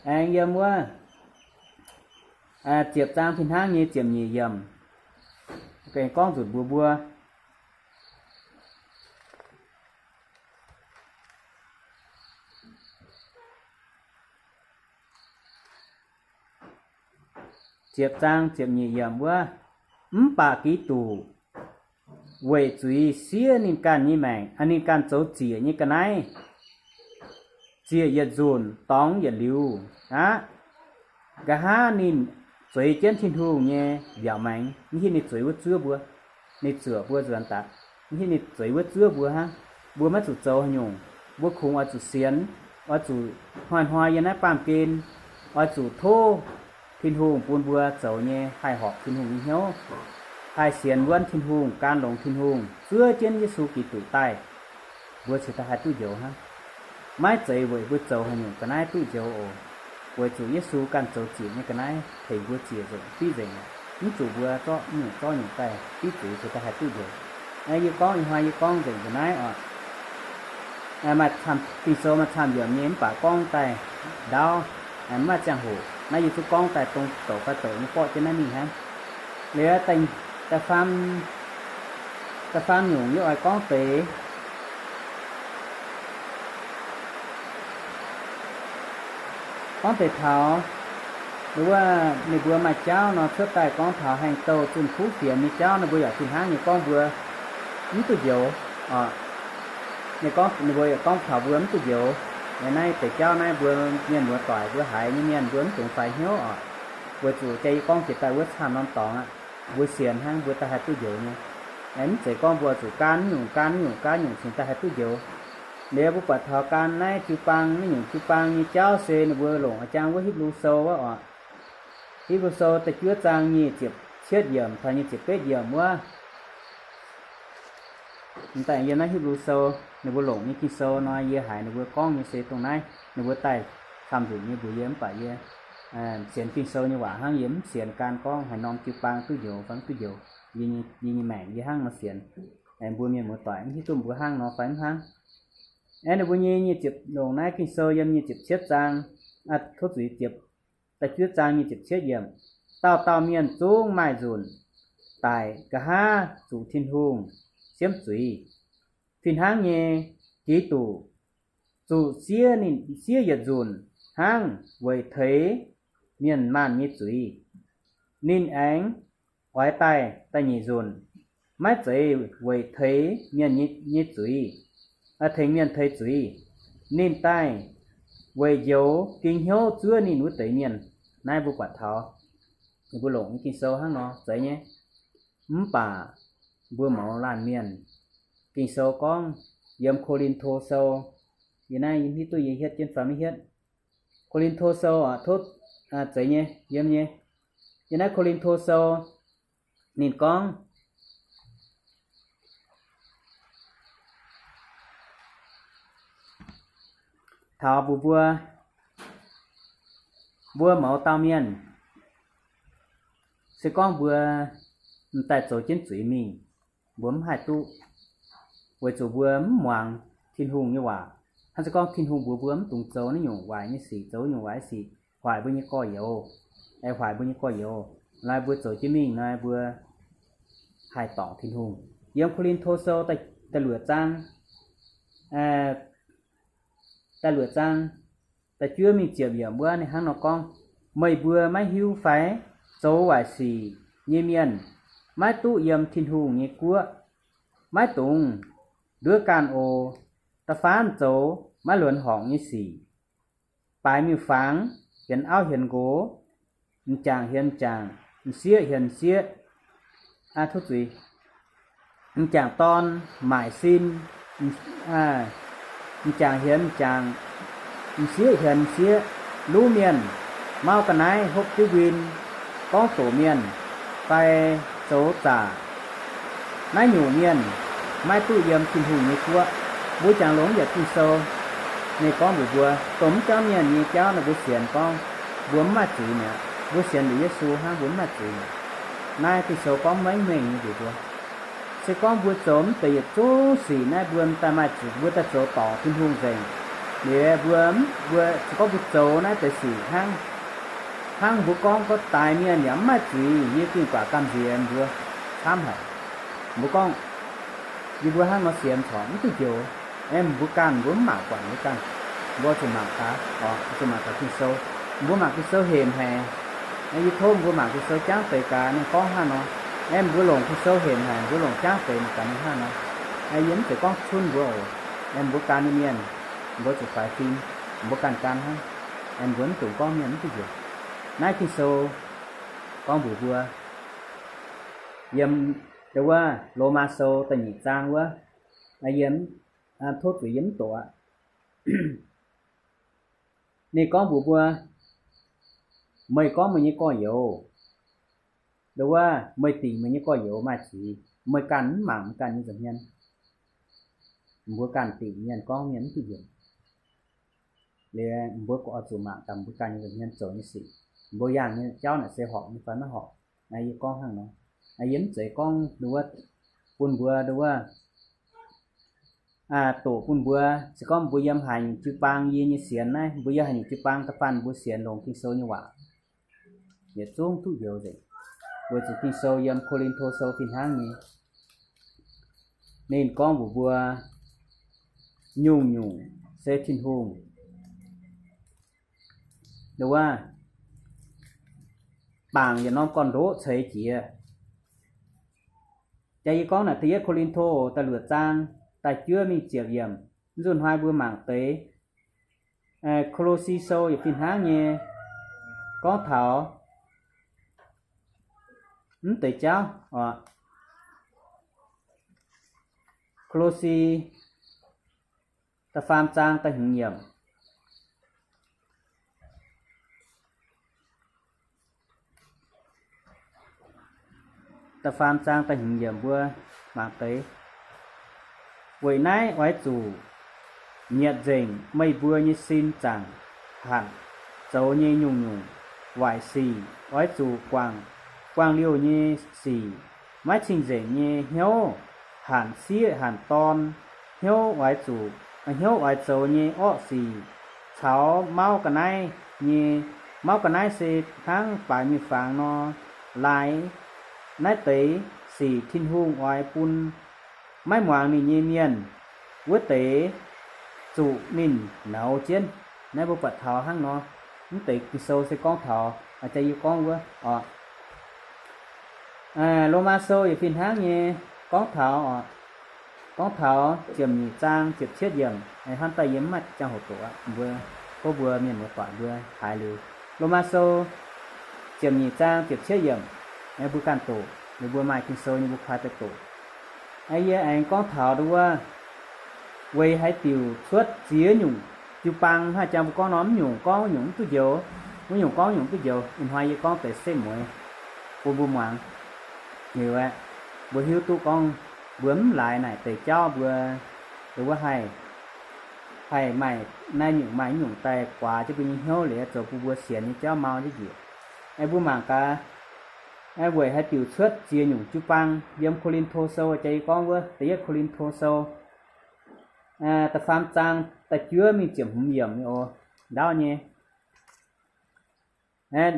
Aengx yiem wuov ziepc zaang fih hnangv nyei ziepc nyeic yiemc, gorngv nzunc mbuox mbuo, ziepc zaang ziepc nyeic yiemc wuov, mv baac Giduc weic zuiz siev ninh ganh nyei maengc, ninh ganh zoux ziec nyei ga'naaiv, ziec yietc nzunc dorngx yietc liuz aqv. Nqa'haav ninh zueiz jienv Tin-Hungh nyei mbiaauc maengx, mv hiuv ninh zueiz wuov zuov mbuo, ninh zuoqc mbuo nzuonx daaih, mv hiuv ninh zueiz wuov zuov mbuo hnangv. Mbuo maiv zuqc zoux haaix nyungc, mbuo kungx oix zuqc sienx, oix zuqc hnoi-hnoi yiem naaiv baamh gen, oix zuqc tov Tin-Hungh bun mbuo zoux nyei haih horpc Tin-Hungh nyei hnyouv, haih sienx wuonv Tin-Hungh, gan longx Tin-Hungh, zuov jienv Yesu Giduc daaih, mbuo cingx daaih haih duqv njoux hnangv. Maiv zeiz weic mbuo zoux haaix nyungc ga'naaiv duqv njoux oc. Weic zuqc Yesu ganh zoux ziec nyei ga'naaiv tengx mbuo ziec nzengc, fiqv nzengc, mv zuqc mbuo zorqv nyungc zorqv nyungc daaih fiqv zuiz cingx daaih haih duqv njoux. Yie gorngv ih hnoi yie gorngv nzengc ga'naaiv oc. Ging-Sou maaih camv yiemc nyei mv baac gorngv daaih ndaauv, mv maaih ziangh hoc. Naaiv yie zungv gorngv daaih dongh douc fai douc nyei borqv jienv naaiv mingh hnangv. Liuz da'faam nyungc yie oix gorngv deix, gorngv deix taux wuov ninh mbuo maaih jauv nor cuotv daaih gorngv taux haengh douh zunh kuv fienx nyei jauv, ninh mbuo yaac fih hnangv nyei gorngv mbuo mv duqv njoux. Ninh gorngv, ninh mbuo yaac gorngv taux mbuo mv duqv njoux. Naaiv deix jauv naaiv mbuo mienh muoz-doic, mbuo haiz nyei mienh mbuo mv dungx faix hnyouv oc. Weic zuqc jaa yie gorngv jiex daaih wuov camv norm dorngx aqv, mbuo sienx hnangv mbuo daaih haih duqv njoux nyei. Mv zeiz gorngv mbuo zuqc gan nyungc gan nyungc gan nyungc cingx daaih haih duqv njoux. Liuz mbuo buatc taux gan naaiv jiu-baang, naaiv nyungc jiu-baang nyei jauv se ninh mbuo longc a'jang wuov Hipv^lu Sou wuov oc. Hipv^lu Sou da'juov zaang nyic ziepc cietv yiemc taux nyic ziepc betv yiemc wuov. M'daaih yiem naaiv Hipv^lu Sou, ninh mbuo longc nyei Ging-Sou nor, yie haiz ninh mbuo gorngv nyei se dongh naaiv. Ninh mbuo daaih camv nzunc nyei mbuox yie mv baac yie sienx Ging-Sou nyei waac hnangv, yie mv sienx gan gorngv haaix norm jiu-baang duqv njoux fai mv duqv njoux. Yie nyei maengc yie hnangv nor sienx. Mbuo mienh muoz-doic mv hiuv duqv mbuo hnangv nor fai mv hnangv. Aeqv, ninh mbuo nyei nyic ziepc, longc naaiv Ging-Sou yiem nyic ziepc cietv zaang, tov zuiz ziepc, da'juov zaang nyic ziepc cietv yiemc, dauh dauh mienh zungv maaih nzunc daic, nqa'haav zuqc Tin-Hungh siemv zuiz. Fih hnangv nyei, Giduc zuqc siev ninh, siev yietc nzunc hnangv weic teix mienh maanh nyei zuiz. Ninh aengx oix daaih da'nyeic nzunc, maiv zeiz weic teix mienh nyei zuiz, tengx mienh teix zuiz. Ninh daaih weic njoux ging hnyouv zuov ninh wuov deix mienh. Naaiv mbuo buatc taux, ninh mbuo longc nyei Ging-Sou hnangv nor zeiz nyei. Mv baac mbuo mouz laanh mienh, Ging-Sou gorngv yiem Ko^lin^to Sou, yie naaiv yie mv hiuv duqv yie hietv jienv fai maiv hietv. Ko^lin^to Sou oc, tov, zeiz nyei, yiem nyei. Yiem naaiv Ko^lin^to Sou ninh gorngv taux mbuox mbuo, mbuo mouz dauh mienh, se gorngv mbuo m'daaih zoux jienv zuiz mingh, mbuo mv haih duqv, weic zuqc mbuo mv muangx Tin-Hungh nyei waac. Hnangv se gorngv Tin-Hungh mbuox mbuo mv dungx zoux naaiv nyungc waaic nyei sic, zoux nyungc waaic nyei sic, hoic mbuo nyei gorx-youz, aengx hoic mbuo nyei gorx-youz, laaix mbuo zoux jienv mingh nor mbuo haih dorngc Tin-Hungh. Yiem Ko^lin^to Sou da'luoqc zaang, da'luoqc zaang, da'juov mingh ziepc yiemc wuov ninh hnangv nor gorngv, meih mbuo maiv hiuv fai? Zoux waaic sic nyei mienh maiv duqv yiem Tin-Hungh nyei guoqv. Maiv dungx nduov ganh oc. Da'faanh zoux maiv luonx horngc nyei sic, baaix miuc-fangx, hienx auv hienx nqox, m'jangc hienx m'jangc, m'sieqv hienx m'sieqv, m'jangc dorn maaic sin, m'jangc hienx m'jangc, m'sieqv hienx m'sieqv, luv mienh, mauv ga'naaiv, hopv diuv nquin, gorngv doqc mienh, fai zoux zaqc. Naaiv nyungc mienh maiv duqv yiem Tin-Hungh nyei guoqv. Mbuo jangx longx yaac Ging-Sou ninh gorngv mbuox mbuo, dongh mv jauv mienh nyei jauv nor mbuo sienx gorngv mbuo mv maaih zuiz mi'aqv. Mbuo sienx liuz Yesu hnangv mbuo mv maaih zuiz mi'aqv. Naaiv Ging-Sou gorngv maiv mengh nyei mbuox mbuo. Se gorngv mbuo zoux mv deix yietc zungv sic naaiv mbuo daaih maaih zuiz, mbuo daaih zoux dorngc Tin-Hungh nzengc. Liuz mbuo, mbuo se gorngv mbuo zoux naaiv deix sic hnangv, hnangv mbuo gorngv, gorngv daaix mienh yaac mv maaih zuiz, yie gengh guangc gamh nziex mbuo camv haic. Mbuo gorngv, yie mbuo hnangv nor sienx corc mv duqv njoux. Aeqv, mbuo ganh mbuo mv mangc buatc mbuo ganh. Mbuo zuqc mangc gaax, zuqc mangc gaax Ging-Sou. Mbuo mangc Ging-Sou hemx haic. Yie tov mbuo mangc Ging-Sou jangv deix gaax ninh gorngv hnangv nor. Aeqv, mbuo longc Ging-Sou hemx haic, mbuo longc jangv deix mangc gaax ninh hnangv nor. Yie mv zeiz gorngv cunv mbuo oc. Aeqv, mbuo ganh nyei mienh, mbuo zuqc faix fim, mbuo ganh gan hnangv. Aeqv, mbuo mv dungx gorngv mienh mv duqv njoux. Naaiv Ging-Sou gorngv mbuox mbuo, yiem wuov Lomaa Sou da'nyeic zaang wuov, yie tov zuqc yie mv doqc aqv. Ninh gorngv mbuox mbuo, Meih gorngv meih nyei gorx-youz, nduov, meih dingc meih nyei gorx-youz maaih zuiz, meih ganh mv mangc meih ganh nyei nza'hmien. Mbuo ganh dingc mienh gorngv mienh mv duqv njoux. Liuz mbuo oix zuqc mangc gaax mbuo ganh nyei nza'hmien zoux nyei sic. Mbuo yangh nyei jauv naaic se horpc nyei fai maiv horpc? Yie gorngv hnangv nor. Yie mv zeiz gorngv nduov, bun mbuo nduov, doqc bun mbuo, se gorngv mbuo yiem haaix nyungc jiu-baang yie nyei sienx naaiv, mbuo yiem haaix nyungc jiu-baang da'faanh mbuo sienx longx Ging-Sou nyei waac, yietc zungv duqv njoux nzengc. Weic zuqc Ging-Sou yiem Ko^lin^to Sou fih hnangv nyei. Ninh gorngv mbuox mbuo, nyungc-nyungc se Tin-Hungh, nduov, bangc yietc norm gorn-ndoqv ceix jiez. Jaax yie gorngv naaic da'yietv Ko^lin^to da'luoqc zaang da'juov mingh ziepc yiemc. Nzunc hnoi mbuo mangc deix Ko^lo^si Sou yaac fih hnangv nyei, gorngv taux mv deix jauv oc. Ko^lo^si da'faam zaang da'hmz yiemc. Da'faam zaang da'hmz yiemc mbuo mangc deix. Weic naaiv oix zuqc nyietc nzengc meih mbuo nyei sin zaangc hatc zoux nyei nyungc-nyungc waaic sic. Oix zuqc guangc guangc liouh nyei sic, maiv cing-nzengc nyei hnyouv, hanc sieqv hanc dorn, hnyouv oix zuqc, hnyouv oix zoux nyei orqv sic, caux mauv ga'naaiv nyei, mauv ga'naaiv se hnangv baaix miuc-fangx nor, laaix naaiv deix sic Tin-Hungh oix bun maiv muangx ninh nyei mienh wuov deix zuqc ninh nouz jienv. Naaiv mbuo buatc taux hnangv nor, mv deix Ging-Sou se gorngv taux jaax yie gorngv wuov oc. Lomaa Sou yaac fih hnangv nyei, gorngv taux oc, gorngv taux ziepc nyeic zaang ziepc cietv yiemc, hnamv daaih yie mv maaih ziangh hoc doqc aqv, mbuo, tov mbuo mienh muoz-doic mbuo haiz liuz. Lomaa Sou ziepc nyeic zaang ziepc cietv yiemc, mbuo ganh doqc, ninh mbuo maaih Ging-Sou nyei mbuo koi daaih doqc. Yie aengx gorngv taux nduov, weic haaix diuc cuotv ziex nyungc jiu-baang, mv haih jang mbuo gorngv nor, mv nyungc gorngv nyungc mv duqv njoux, mv nyungc gorngv nyungc duqv njoux. Ih hnoi yie gorngv deix setv mueiz bun mbuo muangx. Liuz aeqv, mbuo hiuv duqv gorngv mbuo mv laaix naaic deix jauv mbuo, mbuo haih, haih maaih naaiv nyungc maaih nyungc daaih guaax jienv mbuo nyei hnyouv liuz zoux bun mbuo sienx nyei jauv mau jienv njiec. Aeqv, mbuo mangc gaax, weic haaix diuc cuotv ziex nyungc jiu-baang yiem Ko^lin^to Sou, jaax yie gorngv wuov da'yietv Ko^lin^to Sou da'faam zaang da'juov mingh ziepc hmz yiemc nyei oc, ndaauv nyei.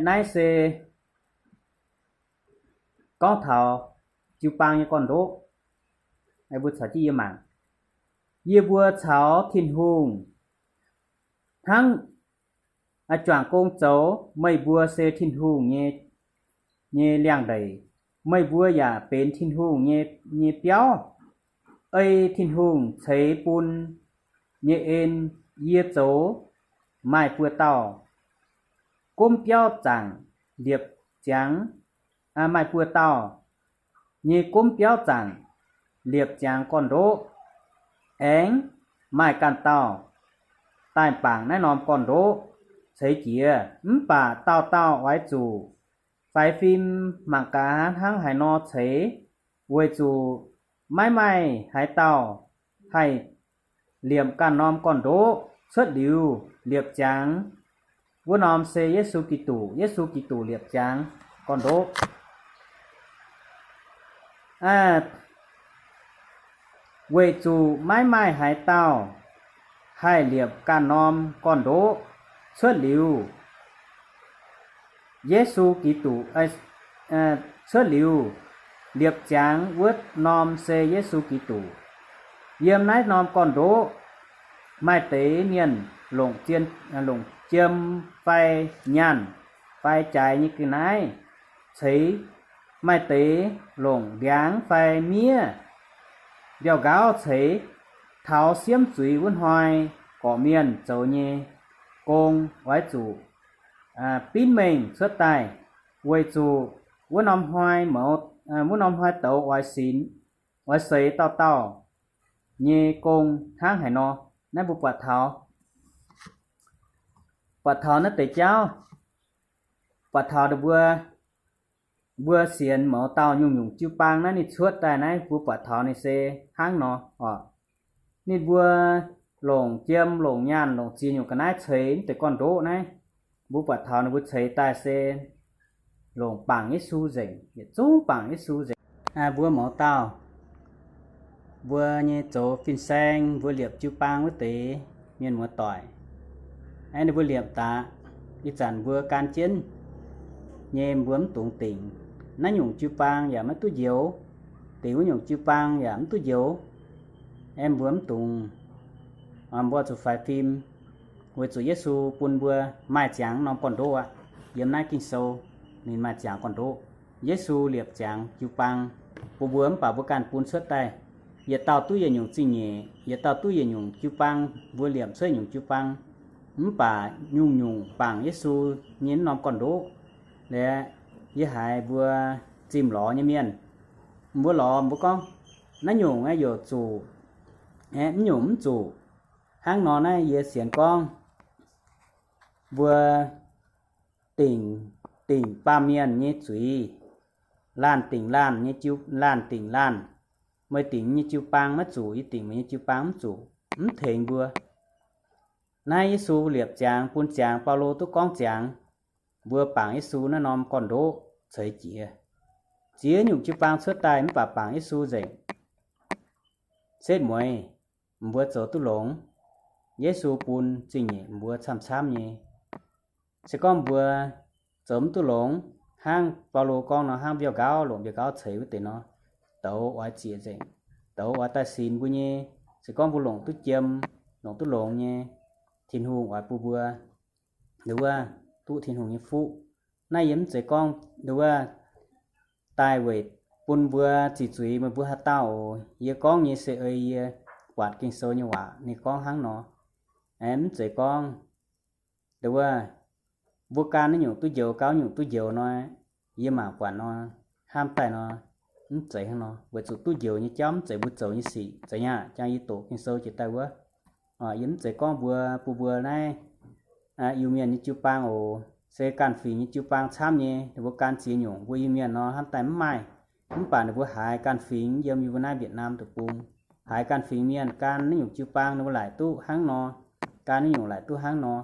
Naaiv se gorngv taux jiu-baang nyei gorn-ndoqv. Mbuo caux jienv yie mangc. Yie mbuo caux Tin-Hungh hnangv juangc gong zoux. Meih mbuo se Tin-Hungh nyei, nyei liangx-ndeic. Meih mbuo yaac benx Tin-Hungh nyei, nyei biauv. Ei Tin-Hungh ceix bun nyei en yie zoux maaih buoz-dauh gomv biauv zaangc liepc ziangx, maaih buoz-dauh nyei gomv biauv zaangc liepc ziangx gorn-ndoqv. Aengx maaih ganh dauh daaih bangc naaiv norm gorn-ndoqv ceix jiez. Mv baac dauh dauh oix zuqc faix fim mangc gaax hnangv haaix nor ceix, weic zuqc maiv maaih haaix dauh haih liepc ganh norm gorn-ndoqv. Cuotv liuz liepc ziangx wuov norm se Yesu Giduc. Yesu Giduc liepc ziangx gorn-ndoqv. Weic zuqc maiv maaih haaix dauh haih liepc ganh norm gorn-ndoqv. Cuotv liuz Yesu Giduc, cuotv liuz liepc ziangx wuov norm se Yesu Giduc. Yiem naaiv norm gorn-ndoqv, maaih deix mienh longc jiem, longc jiem fai nyaanh fai jaaix nyei ga'naaiv ceix. Maaih deix longc ndiangx fai miev mbiauh nqauv ceix. Taux siemv zuiz wuov hnoi, gorqv-mienh zoux nyei gong oix zuqc binv mengh cuotv daaih, weic zuqc wuov norm hnoi mouz, wuov norm hnoi douz oix sinx, oix seix dauh dauh nyei gong hnangv haaix nor. Naaiv mbuo buatc taux, buatc taux naaiv deix jauv. buatc taux ninh mbuo, mbuo sienx mouz dauh nyungc-nyungc jiu-baang naaiv ninh cuotv daaih naaiv, mbuo buatc taux ninh se hnangv nor oc. Ninh mbuo longc jiem, longc nyaanh, longc ziex nyungc ga'naaiv ceix mv deix gorn-ndoqv naaiv, mbuo buatc taux ninh mbuo ceix daaih se longc bangc Yesu nzengc, yietc zungv bangc Yesu nzengc. Mbuo mouz dauh, mbuo nyei zoux fin-saeng, mbuo liepc jiu-baang wuov deix mienh muoz-doic, aeqv, ninh mbuo liepc daaih, ih zanc mbuo gan jienv nyei, mbuo mv dungx dingc. Naaiv nyungc jiu-baang yaac maiv duqv njoux, dingc wuov nyungc jiu-baang yaac mv duqv njoux. Aeqv, mbuo mv dungx, mbuo zuqc faix fim, weic zuqc Yesu bun mbuo maaih ziangx norm gorn-ndoqv aqv. Yiem naaiv Ging-Sou ninh maaih ziangx gorn-ndoqv. Yesu liepc ziangx jiu-baang bun mbuo, mv baac mbuo ganh bun cuotv daaih. Yietc dauh duqv yietc nyungc zingh nyeic, yietc dauh duqv yietc nyungc jiu-baang, mbuo liepc cuotv nyungc jiu-baang, mv baac nyungc-nyungc bangc Yesu nyei norm gorn-ndoqv. Liuz, yie haiz mbuo zimh lorz nyei mienh, mbuo lorz mbuo gorngv, naaiv nyungc aeqv, youc zuqc, aeqv, mv nyungc mv zuqc. Hnangv nor naaiv yie sienx gorngv mbuo dingc, dingc baamh mienh nyei zuiz, laanh dingc laanh nyei jiu, laanh dingc laanh. Meih dingc nyei jiu-baang maiv zuqc, yie dingc meih nyei jiu-baang mv zuqc, mv tengx mbuo. Naaiv Yesu liepc ziangx, bun ziangx, Baulo duqv gorngv ziangx, mbuo bangc Yesu naaiv norm gorn-ndoqv ceix jiez. Ziex nyungc jiu-baang cuotv daaih mv baac bangc Yesu nzengc. Setv mueiz, mbuo zoux duqv longx. Yesu bun zingh nyeic mbuo camv-camv nyei. Se gorngv mbuo zoux mv duqv longx, hnangv Baulo gorngv nor, hnangv mbiauh nqauv, longc mbiauh nqauv ceix wuov deix nor, douz oix zieqc nzengc, douz oix daaih sinx mbuo nyei. Se gorngv mbuo longc duqv jiem, longc duqv longx nyei, Tin-Hungh oix bun mbuo, nduov, duqv Tin-Hungh nyei fuqv. Naaiv yie mv zeiz gorngv, nduov, daaih weic bun mbuo ziqc zuiz meih mbuo haaix dauh oc. Yie gorngv nyei se ei yie buatc Ging-Sou nyei waac ninh gorngv hnangv nor. Aeqv, mv zeiz gorngv, nduov, mbuo gan naaiv nyungc duqv njoux, gauh nyungc duqv njoux nor, yie mangc buatc nor, hnamv daaih nor, mv zeiz hnangv nor. Weic zuqc duqv njoux nyei jauv mv zeiz mbuo zoux nyei sic. Zeiz nyei aqv, jang yie doqc Ging-Sou jiex daaih wuov, yie mv zeiz gorngv mbuo, bun mbuo naaiv Iu-Mienh nyei jiu-baang oc, se ganh fingx nyei jiu-baang camv nyei. Ninh mbuo gan ziex nyungc, mbuo Iu-Mienh nor hnamv daaih mv maaih. Mv baac ninh mbuo haiz ganh fingx yiem yie mbuo naaiv Việt Nam deic-bung, haiz ganh fingx mienh gan naaiv nyungc jiu-baang ninh mbuo laaic duqv hnangv nor, gan naaiv nyungc laaic duqv hnangv nor.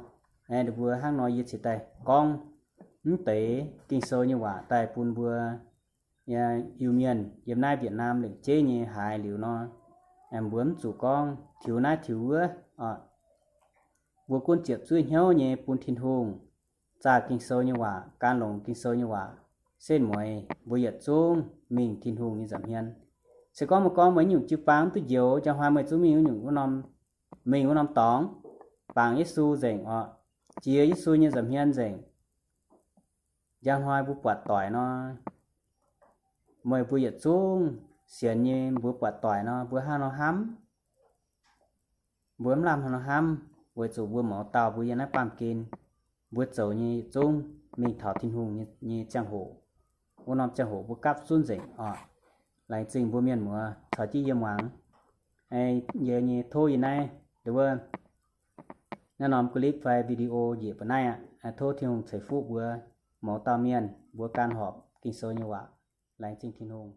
Ninh mbuo hnangv nor yie cingx daaih gorngv mv deix Ging-Sou nyei waac daaih bun mbuo Iu-Mienh yiem naaiv Việt Nam lengc jeiv nyei haiz liuz nor, mbuo mv zuqc gorngv tiux naaiv tiux wuov. Mbuo gunv ziepc zuoqv hnyouv nyei bun Tin-Hungh, zaah Ging-Sou nyei waac, gan longx Ging-Sou nyei waac, setv mueiz mbuo yietc zungv mingh Tin-Hungh nyei nza'hmien. Se gorngv meih gorngv meih nyungc jiu-baang mv duqv njoux, njang hnoi meih zungv mingh wuov nyungc, mingh wuov norm dorngx, bangc Yesu nzengc oc, jiex Yesu nyei nza'hmien nzengc. Njang hnoi mbuo buatc doic nor, meih mbuo yietc zungv sienx nyei, mbuo buatc doic nor, mbuo hnangv nor hnamv, mbuo mv lamh hnangv nor hnamv, weic zuqc mbuo mouz dauh mbuo yiem naaiv baamh gen, mbuo zoux nyei yietc zungv mingh taux Tin-Hungh nyei ziangh hoc. Wuov norm ziangh hoc mbuo gapv zunv nzengc oc. Laengz zingh mbuo mienh muoz caux jienv yie muangx. Yie nyei tov yie naaiv, nduov, naaiv norm clip fai video njiec mbuo naaiv aqv. Tov Tin-Hungh ceix fuqv mbuo mouz dauh mienh mbuo gan horpc Ging-Sou nyei waac. Laengz zingh Tin-Hungh.